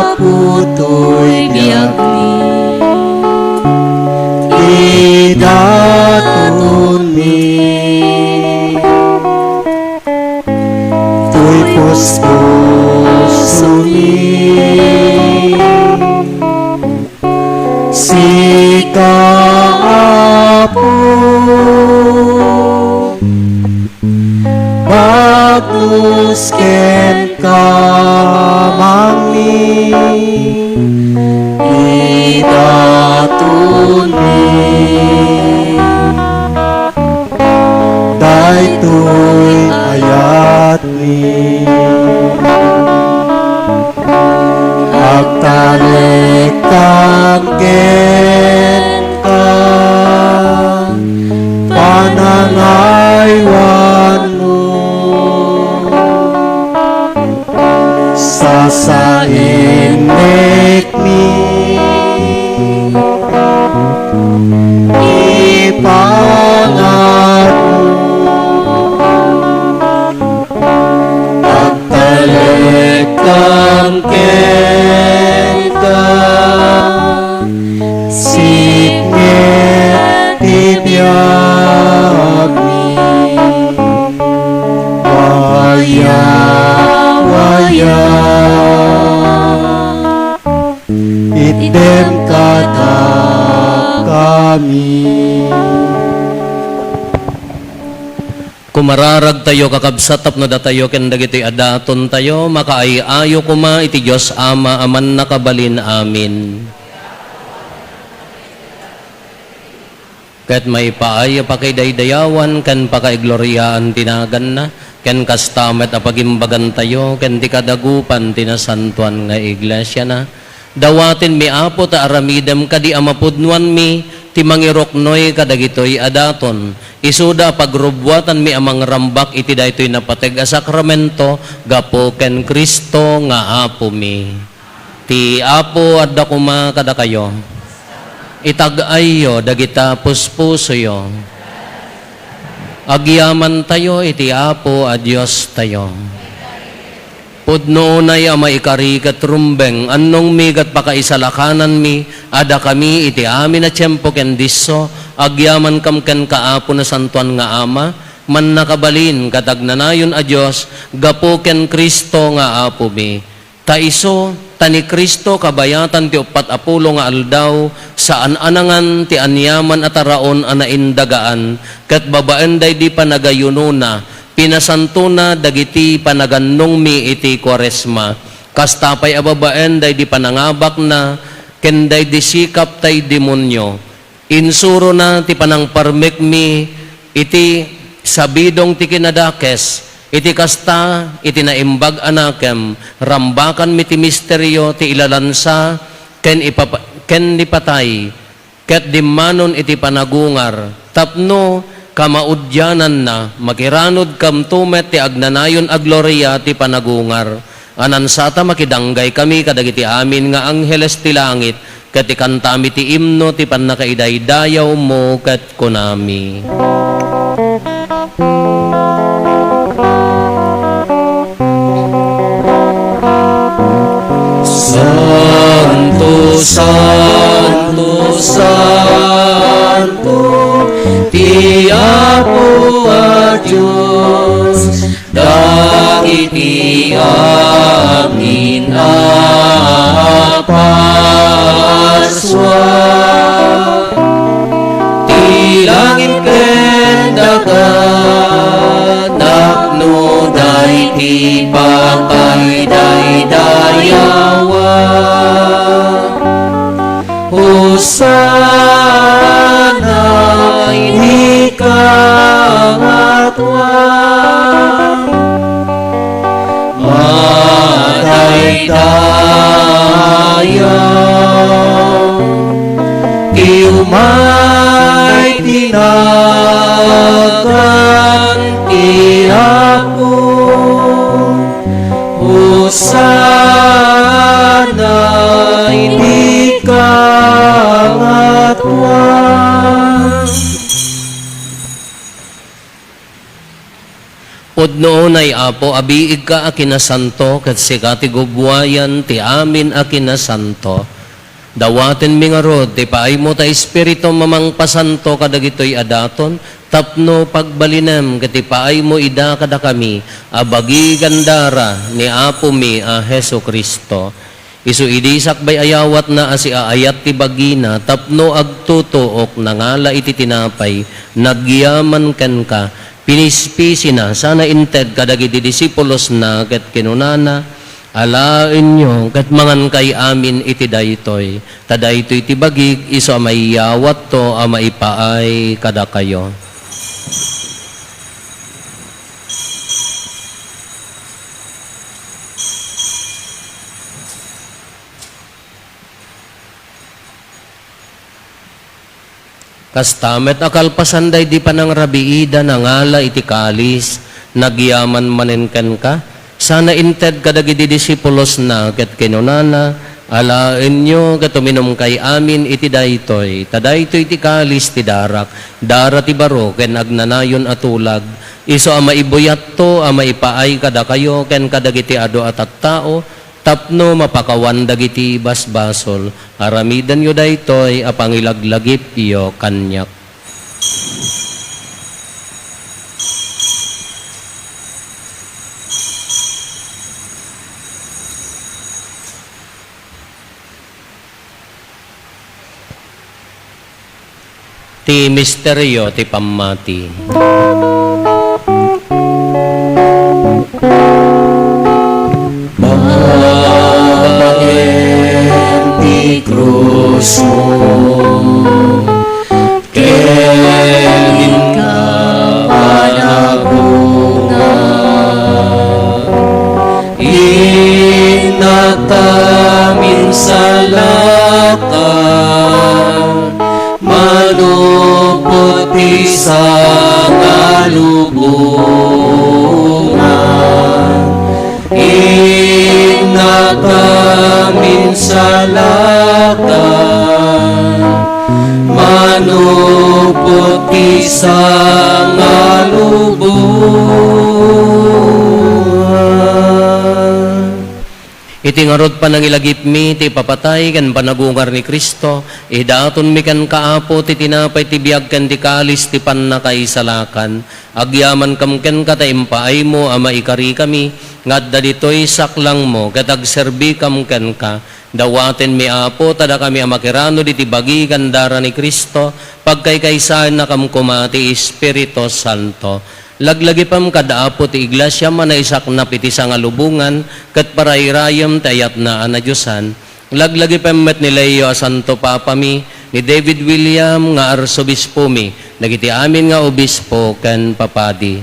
Apo, toy biagmi. Idatonmi toy puspusomi. Sika, Apo, bagnos ken kamangmi, idatonmi daytoy ayatmi. Agtalekkan kenka, panangaywanmo, sasaennekmi, ipangagmo. Agtalekkan kenka, sipnget ti biagmi. Waya, waya, itdem kadakami. Kumararagtayo, kakabsat, tapno datayo ken dagitoy a datontayo makaay-ayo koma iti Dios Ama a Mannakabalin. Amen. Ket maipaay a pakidaydayawan ken pakaigloriaan ti naganna, ken kasta met a pagimbagantayo ken ti kadagupan ti nasantoan nga iglesiana. Dawatenmi, Apo, ta aramidem kadi a mapudnoanmi ti mangiruknoy kadagitoy a daton. Isuda a pagrubbuatanmi a mangrambak iti daytoy napateg a sakramento gapu ken Cristo nga Apomi. Ti Apo adda koma kadakayo. Itag-ayyo dagita puspusoyo. Agyamantayo iti Apo a Diostayo. Pudno unay a maikari ket rumbeng, annongmi ket pakaisalakananmi a dakami iti amin a tiempo ken disso, agyamankam kenka, Apo, Nasantoan nga Ama, mannakabalin ket agnanayon a Dios, gapu ken Cristo nga Apomi. Ta isu, ta ni Cristo kabayatan ti uppat a pulo nga aldaw, saan a nangan ti aniaman a taraon a naindagaan, ket babaen daydi panagayunona, pinasantona dagiti panagannongmi iti Kuaresma. Kasta pay a babaen daydi panangabakna ken daydi sikap tay demonio. Insurona ti panangparmekmi iti sabidong ti kinadakes. Iti kasta, iti naimbag a nakem, rambakanmi ti misterio ti ilalansa ken ipapa-, ken ni patay, ket dimmanon iti panagungar, tapno kamaudiananna, makiranudkamto met ti agnanayon a gloria ti panagungar. Anansata, makidanggay kami kadagiti amin nga angheles ti langit, ket ikantami ti imno ti pannakaidaydayawmo, ket kunami: Santo, santo, santo, ti Apo a Dios, dagiti amin a parsua. Ti langit ken daga tapno daydi pakaidaydayawa. Hosanna iti kangatoan. Madaydayaw ti umay ti nagan ti Apo. Hosanna iti kangatoan. Pudno unay, Apo, a biigka a kinasanto, ket sika ti gubbuayan ti amin a kinasanto. Dawatenmi ngarud ti paaymo ta Espiritum a mangpasanto kadagitoy a daton, tapno pagbalinem ket ipaaymo ida kadakami a bagi ken dara ni Apomi a Jesu-Cristo. Isu idi sakbay a yawatna a siaayat ti bagina tapno agtutuok, nangala iti tinapay, nagyaman kenka, pinispisina, sana inted kadagiti disipulosna, ket kinunana: Alaenyo ket mangankay amin iti daytoy, ta daytoy ti bagik isu a maiyawatto a maipaay kadakayo. Kasta met a kalpasan daydi panangrabiida, nangala iti kalis, nagyaman manen kenka, sana inted kadagidi disipulosna, ket kinunana: Alaenyo ket uminumkay amin iti daytoy, ta daytoy ti kalis ti darak, dara ti baro ken agnanayon a tulag, isu a maibuyatto a maipaay kadakayo ken kadagiti adu a tattao, tapno mapakawan dagiti basbasol. Aramidenyo daytoy a pangilaglagipyo kaniak. Ti misterio ti pammati. Babaen ti krusmo, ken inka panagbugnga. Innak ta minsalakka, manupot ti sa- lubongan, innakam insalakan, manupot ti sangalubongan. Iti ngarud panangilagipmi ti ipapatay ken panagungar ni Cristo, idatonmi kenka, Apo, ti tinapay ti biag ken ti kalis ti pannakaisalakan. Agyamankam kenka ta impaaymo a maikarikami nga adda ditoy saklangmo ket agserbikam kenka. Dawatenmi, Apo, ta dakami a makiranod iti bagi ken dara ni Cristo, pagkaykaysaennakam koma ti Espiritu Santo. Laglagipem kad Apo ti iglesiam a naisaknap iti sangalubongan ket parairayem ti ayatna a nadiosan. Laglagipem met ni Leo a Santo Papami, ni David William nga Arsobispomi, dagiti amin nga obispo ken papadi.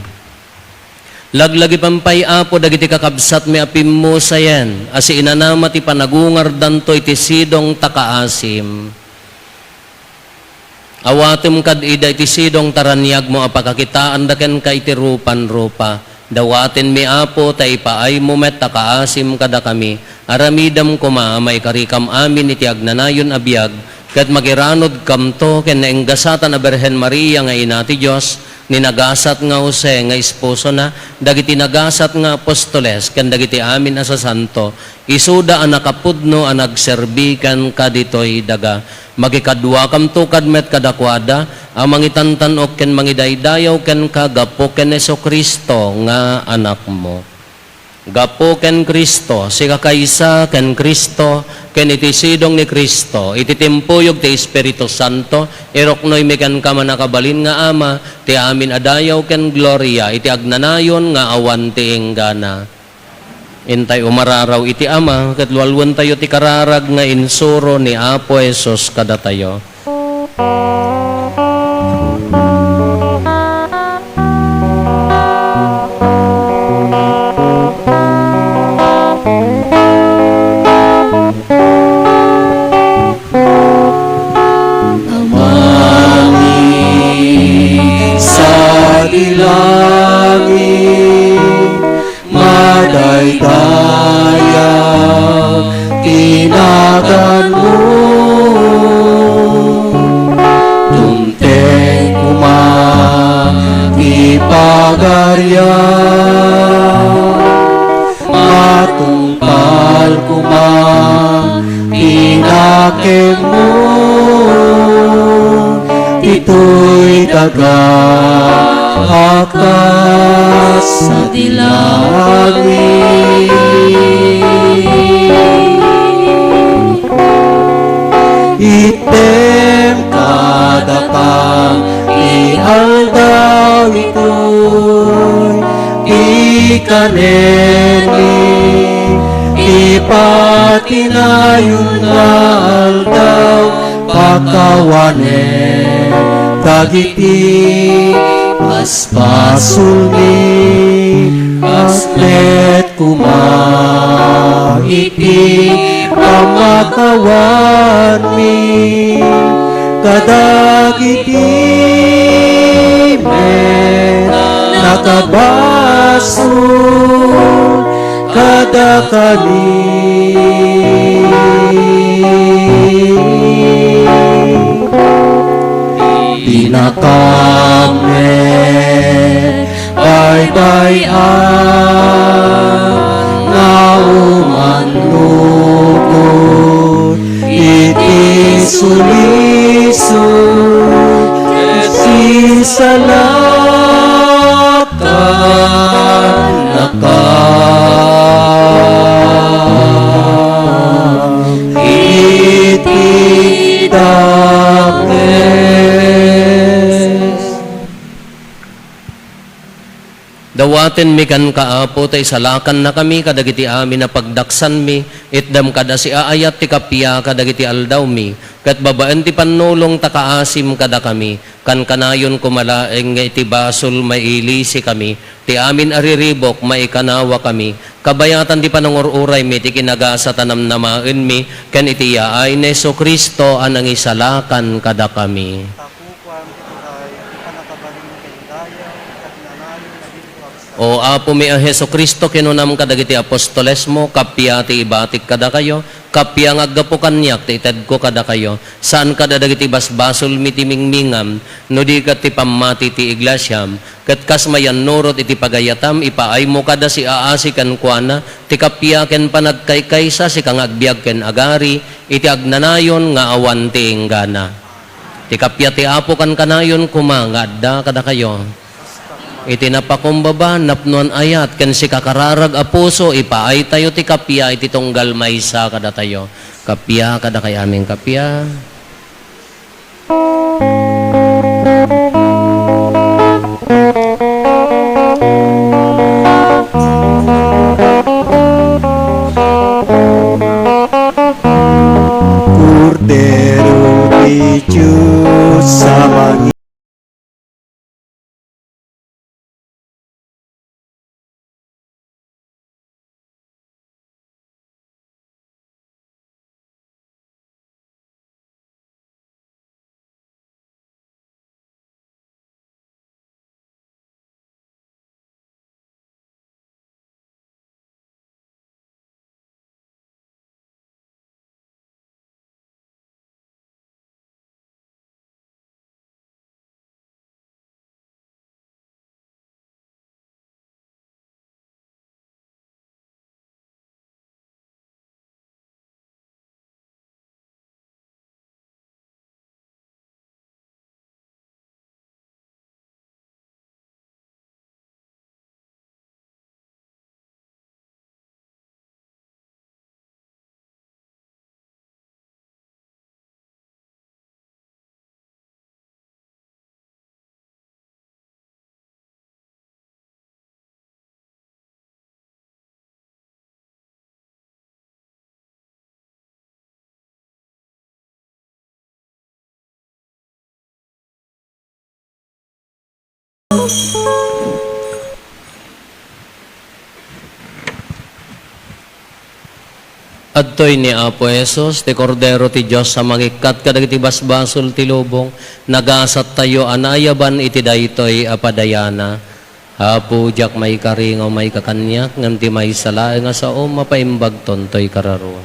Laglagipem pay, Apo, dagiti kakabsatmi a pimmusayen a siinanama ti panagungardanto iti sidong ta kaasim. Awatem kad ida iti sidong ta raniagmo a pakakitaanda kenka iti rupan-rupa. Dawatenmi, Apo, ta ipaaymo met a kaasim kadakami. Aramidem koma a maikarikam amin iti agnanayon a biag, ket makiranodkamto ken naenggasatan a Birhen Maria nga Ina ti Dios, ni nagasat nga Jose nga esposona, dagiti nagasat nga apostoles, ken dagiti amin a sasanto. Isuda a nakapudno a nagserbi kenka ditoy daga. Makikaduakamto kad met kadakuada a mangitantan-ok ken mangidaydayaw kenka gapu ken Jesu-Cristo nga Anakmo. Gapu ken Cristo, sikakaysa ken Cristo, ken iti sidong ni Cristo, iti timpuyog ti Espiritu Santo, iruknoymi kenka, mannakabalin nga Ama, ti amin a dayaw ken gloria iti agnanayon nga awan ti inggana. Intay umararaw iti Ama, ket lualuentayo ti kararag nga insuro ni Apo Jesus kadatayo. Amami sadi langit, madaydayaw ti naganmo. Dumteng koma ti pagariam, matungpal koma ti nakemmo. Ditoy daga a kas sadi langit. Itdem kadakam ti aldaw itoy, ti kanenmi ti patinayon nga aldaw, pakawanem dagiti basbasolmi, kas met koma iti pammakawanmi kadagiti met nakabasol kadakami. Pinakaam met baybay-an nga umannukot iti sulisog ket sisalakan Dawatenmi kenka, Apo, ta isalakannakami kadagiti amin a pagdaksanmi, itdem kad a siaayat ti kappia kadagiti aldawmi, ket babaen ti pannulong ta kaasim kadakami, kankanayon koma laeng nga iti basol mailisikami, ti amin a riribuk maikanawakami, kabayatan ti panangur-uraymi ti kinagasat a namnamaenmi, ken iti yaay ni Jesu-Cristo a nangisalakan kadakami. Takukuam ti turay, ti pannakabalin ken dayaw, ket O Apomi a Jesu-Cristo, kinunam kadagiti apostolesmo, kappia ti ibatik kadakayo, kappia nga aggapu kaniak ti itedko kadakayo. Saan kada dagiti basbasolmi ti mingmingam, no di ket ti pammati ti iglesiam, ket kas mayannurot iti pagayatam, ipaaymo kada siaasi kenkuana, ti kappia ken panagkaykaysa, sika nga agbiag ken agari, iti agnanayon nga awan ti inggana. Ti kappia ti Apo kankanayon koma nga adda kadakayo. Iti napakumbaba, napnoan ayat, ken sikakararag a puso, ipaaytayo ti kappia iti tunggal maysa kadatayo. Kappia, kadakay amin kappia. Kordero ti Dios a mangi- Adtoy ni Apo Jesus, ti Kordero ti Dios a mangikkat kadagiti basbasol ti lubong, nagasattayo a naayaban iti daytoy a padayana. Apo, diak maikari nga umayka kaniak, ngem ti maysa laeng a saom, mapaimbagton toy kararuam.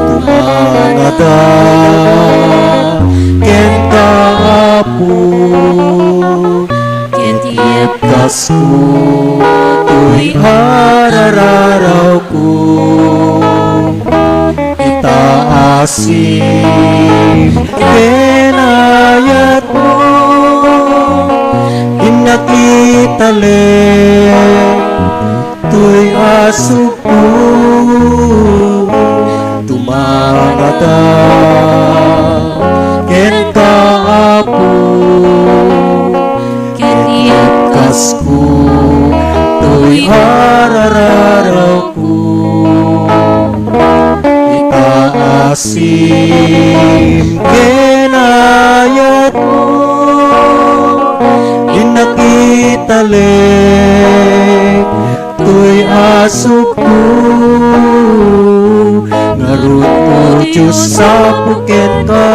Tumangada kenka, Apo, ket iyepkasko toy arararawko. Ita asim ken ayatmo, innak italek toy asukko. Tumangada kenka, Apo, ket iyepkasko toy arararawko. Ita asim ken ayatmo, innak italek toy asukko. Ngarud, O Dios, sapo kenka,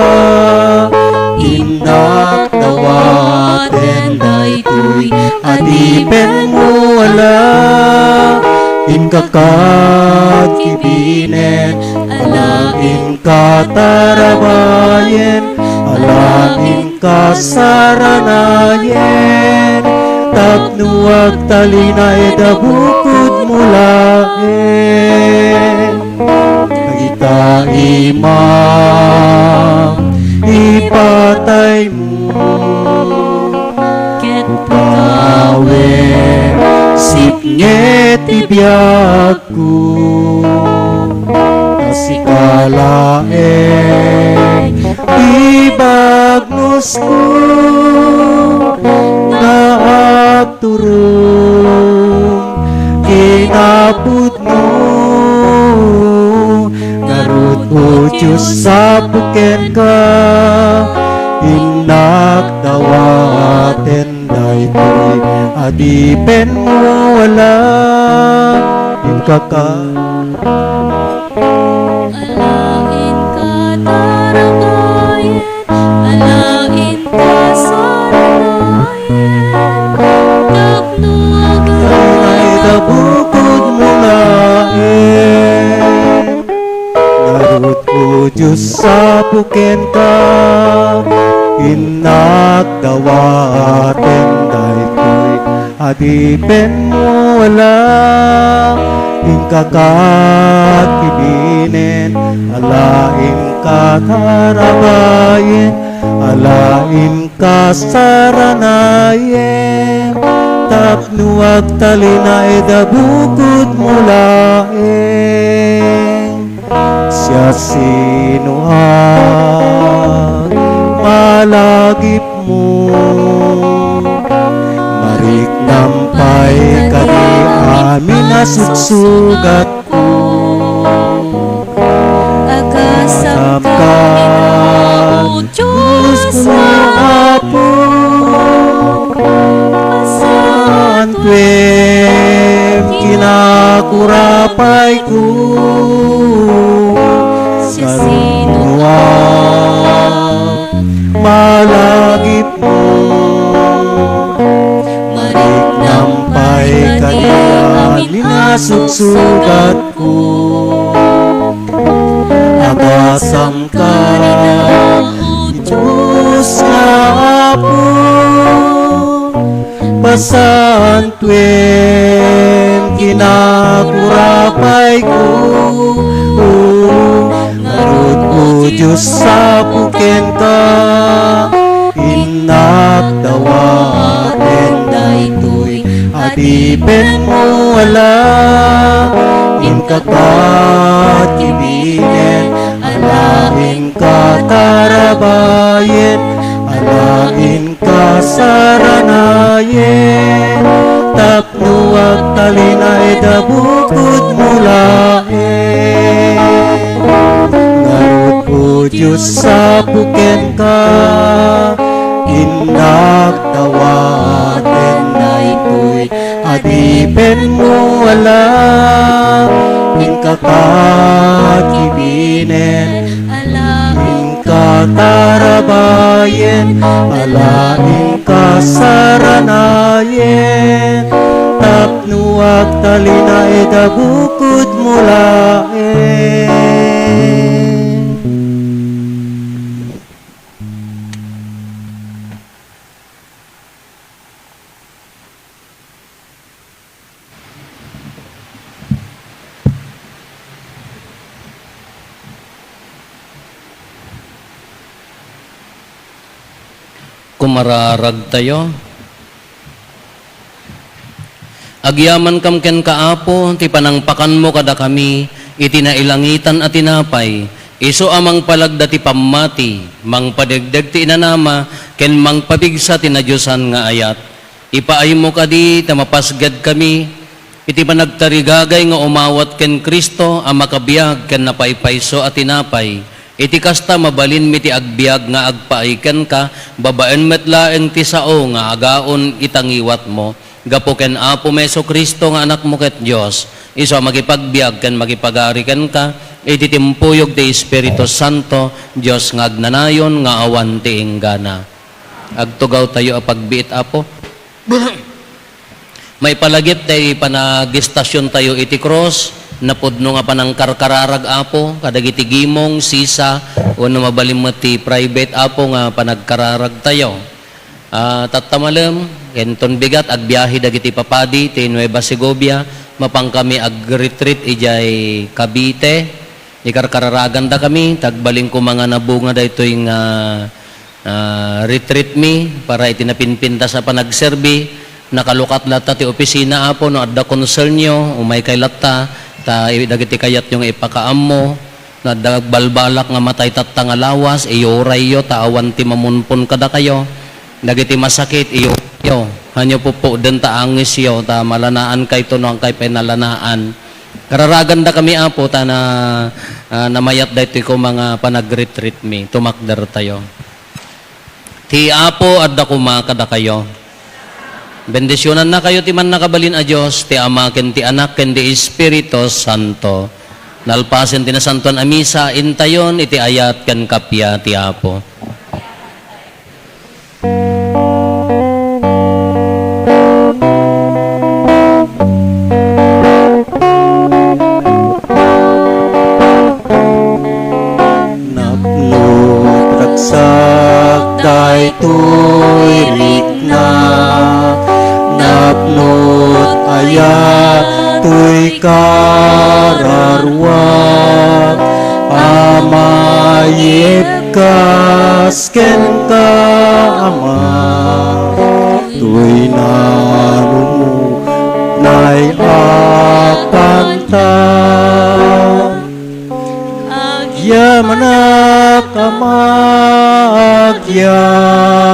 innak dawaten daytoy adipenmo. Ala inka kakibinen, ala inka tarabayen, ala inka saranayen, tapno agtalinaed a bukodmo laeng. Dagita imam, ipataymo, ket pakaawem, sipnget ti biagko. Ta sika laeng ti bagnosko, Turong kinapudno, ngarud, O Dios, sapu kenka, innak dawaten daytoy adipenmo, ala, inka ka. Ala, inka tarabayen, ala, inka saranayen, tapno agayat. Ay, da bukodmo laeng. Ngarud, O Dios, sapu kenka, innak dawaten daytoy adipenmo, ala, inka kakibinen, ala, inka tarabayen, ala, inka saranayen, tapno agtalinaed a bukodmo laeng. Siasinoak malagipmo, mariknam pay kadi amin a sugsugatko. Agasam ka, O Dios nga Apo, pasaantuem kinakurapayko. Siasinoak malagipmo, mariknam pay kadi amin a sugsugatko. Agasam ka, O Dios nga Apo, pasaantuem kinakurapayko. Ngarud, O Dios, sapu kenka, innak dawaten daytoy adipenmo, ala, inka kakibinen, ala, inka tarabayen, ala, inka saranayen, tapno agtalinaed a bukodmo laeng. Ngarud, O Dios, sapu kenka, innak dawaten daytoy adipenmo, ala, inka kakibinen, ala, inka tarabayen, ala, inka saranayen, tapno agtalinaed a bukodmo laeng. Kumararagtayo. Agyamankam kenka, Apo, ti panangpakanmo kadakami iti nailangitan a tinapay, isu a mangpalagda ti pammati, mangpadegdeg ti inanama, ken mangpabigsa ti nadiosan nga ayat. Ipaaymo kadi ta mapasgedkami iti panagtarigagay nga umawat ken Cristo a makabiag ken napaypayso a tinapay. Iti kasta, mabalinmi ti agbiag nga agpaay kenka, babaen met laeng ti sao nga agaon ita ngiwatmo. Gapu ken Apomi Jesu-Cristo nga Anakmo ket Dios, isu a makipagbiag ken makipagari kenka iti timpuyog ti Espiritu Santo, Dios nga agnanayon nga awan ti inggana. Agtugawtayo a pagbiit, Apo. Maipalagip ti panagestasiontayo iti krus, napudno nga panangkarkararag, Apo, kadagiti gimong, sisa, wenno mabalin met ti private, Apo, nga panagkararagtayo. Ah, tatta malem, inton bigat, agbiahe dagiti papadi ti Nueva Segovia, mapankami ag-retreat idiay Cavite. Ikarkararagandakami, ta agbalin koma nga nabunga daytoy nga, ah, retreat mi para iti napinpintas a panagserbi. Nakalukat latta ti opisina, Apo, no adda concernyo, umaykay latta, ta i-, dagiti kayatyo nga ipakaammo, no adda agbalbalak nga matay tatta nga lawas, iyurayyo, ta awan ti mamunpon kadakayo. Dagiti masakit, iyuyo. Hanyo pupukden ta angisyo, ta malanaankayo no ankay pay nalanaan. Kararagandakami, Apo, ta na, ah, namayat daytoy koma nga panagritritmi. Tumakdertayo. Ti Apo adda koma kadakayo. Bendisionannakayo ti Mannakabalin a Dios, ti Ama, ken ti Anak, ken ti Espiritu Santo. Nalpasen ti Nasantoan a Misa, intayon iti ayat ken kappia ti Apo. Napno ti ragsak daytoy rikna, napno ti ayat toy kararua, Ama, iyebkas kenka, Ama, toy nanumo nay a panta. Agyamanak, Ama, agyamanak,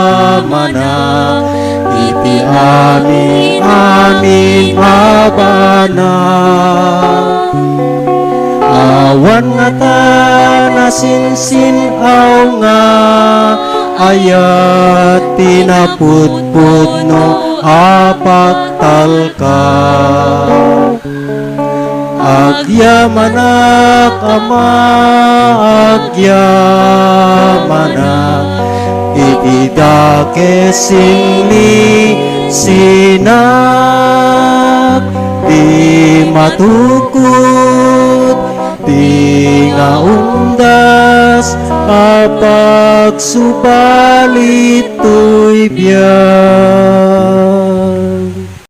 iti amin-amin a banag. Awan ngata nasinsin-aw nga ayat ti napudpudno a paktalka. Agyamanak, Ama, agyamanak, iti dakes sinisinak, ti matukod, ti nga umdas a pagsubali toy biag.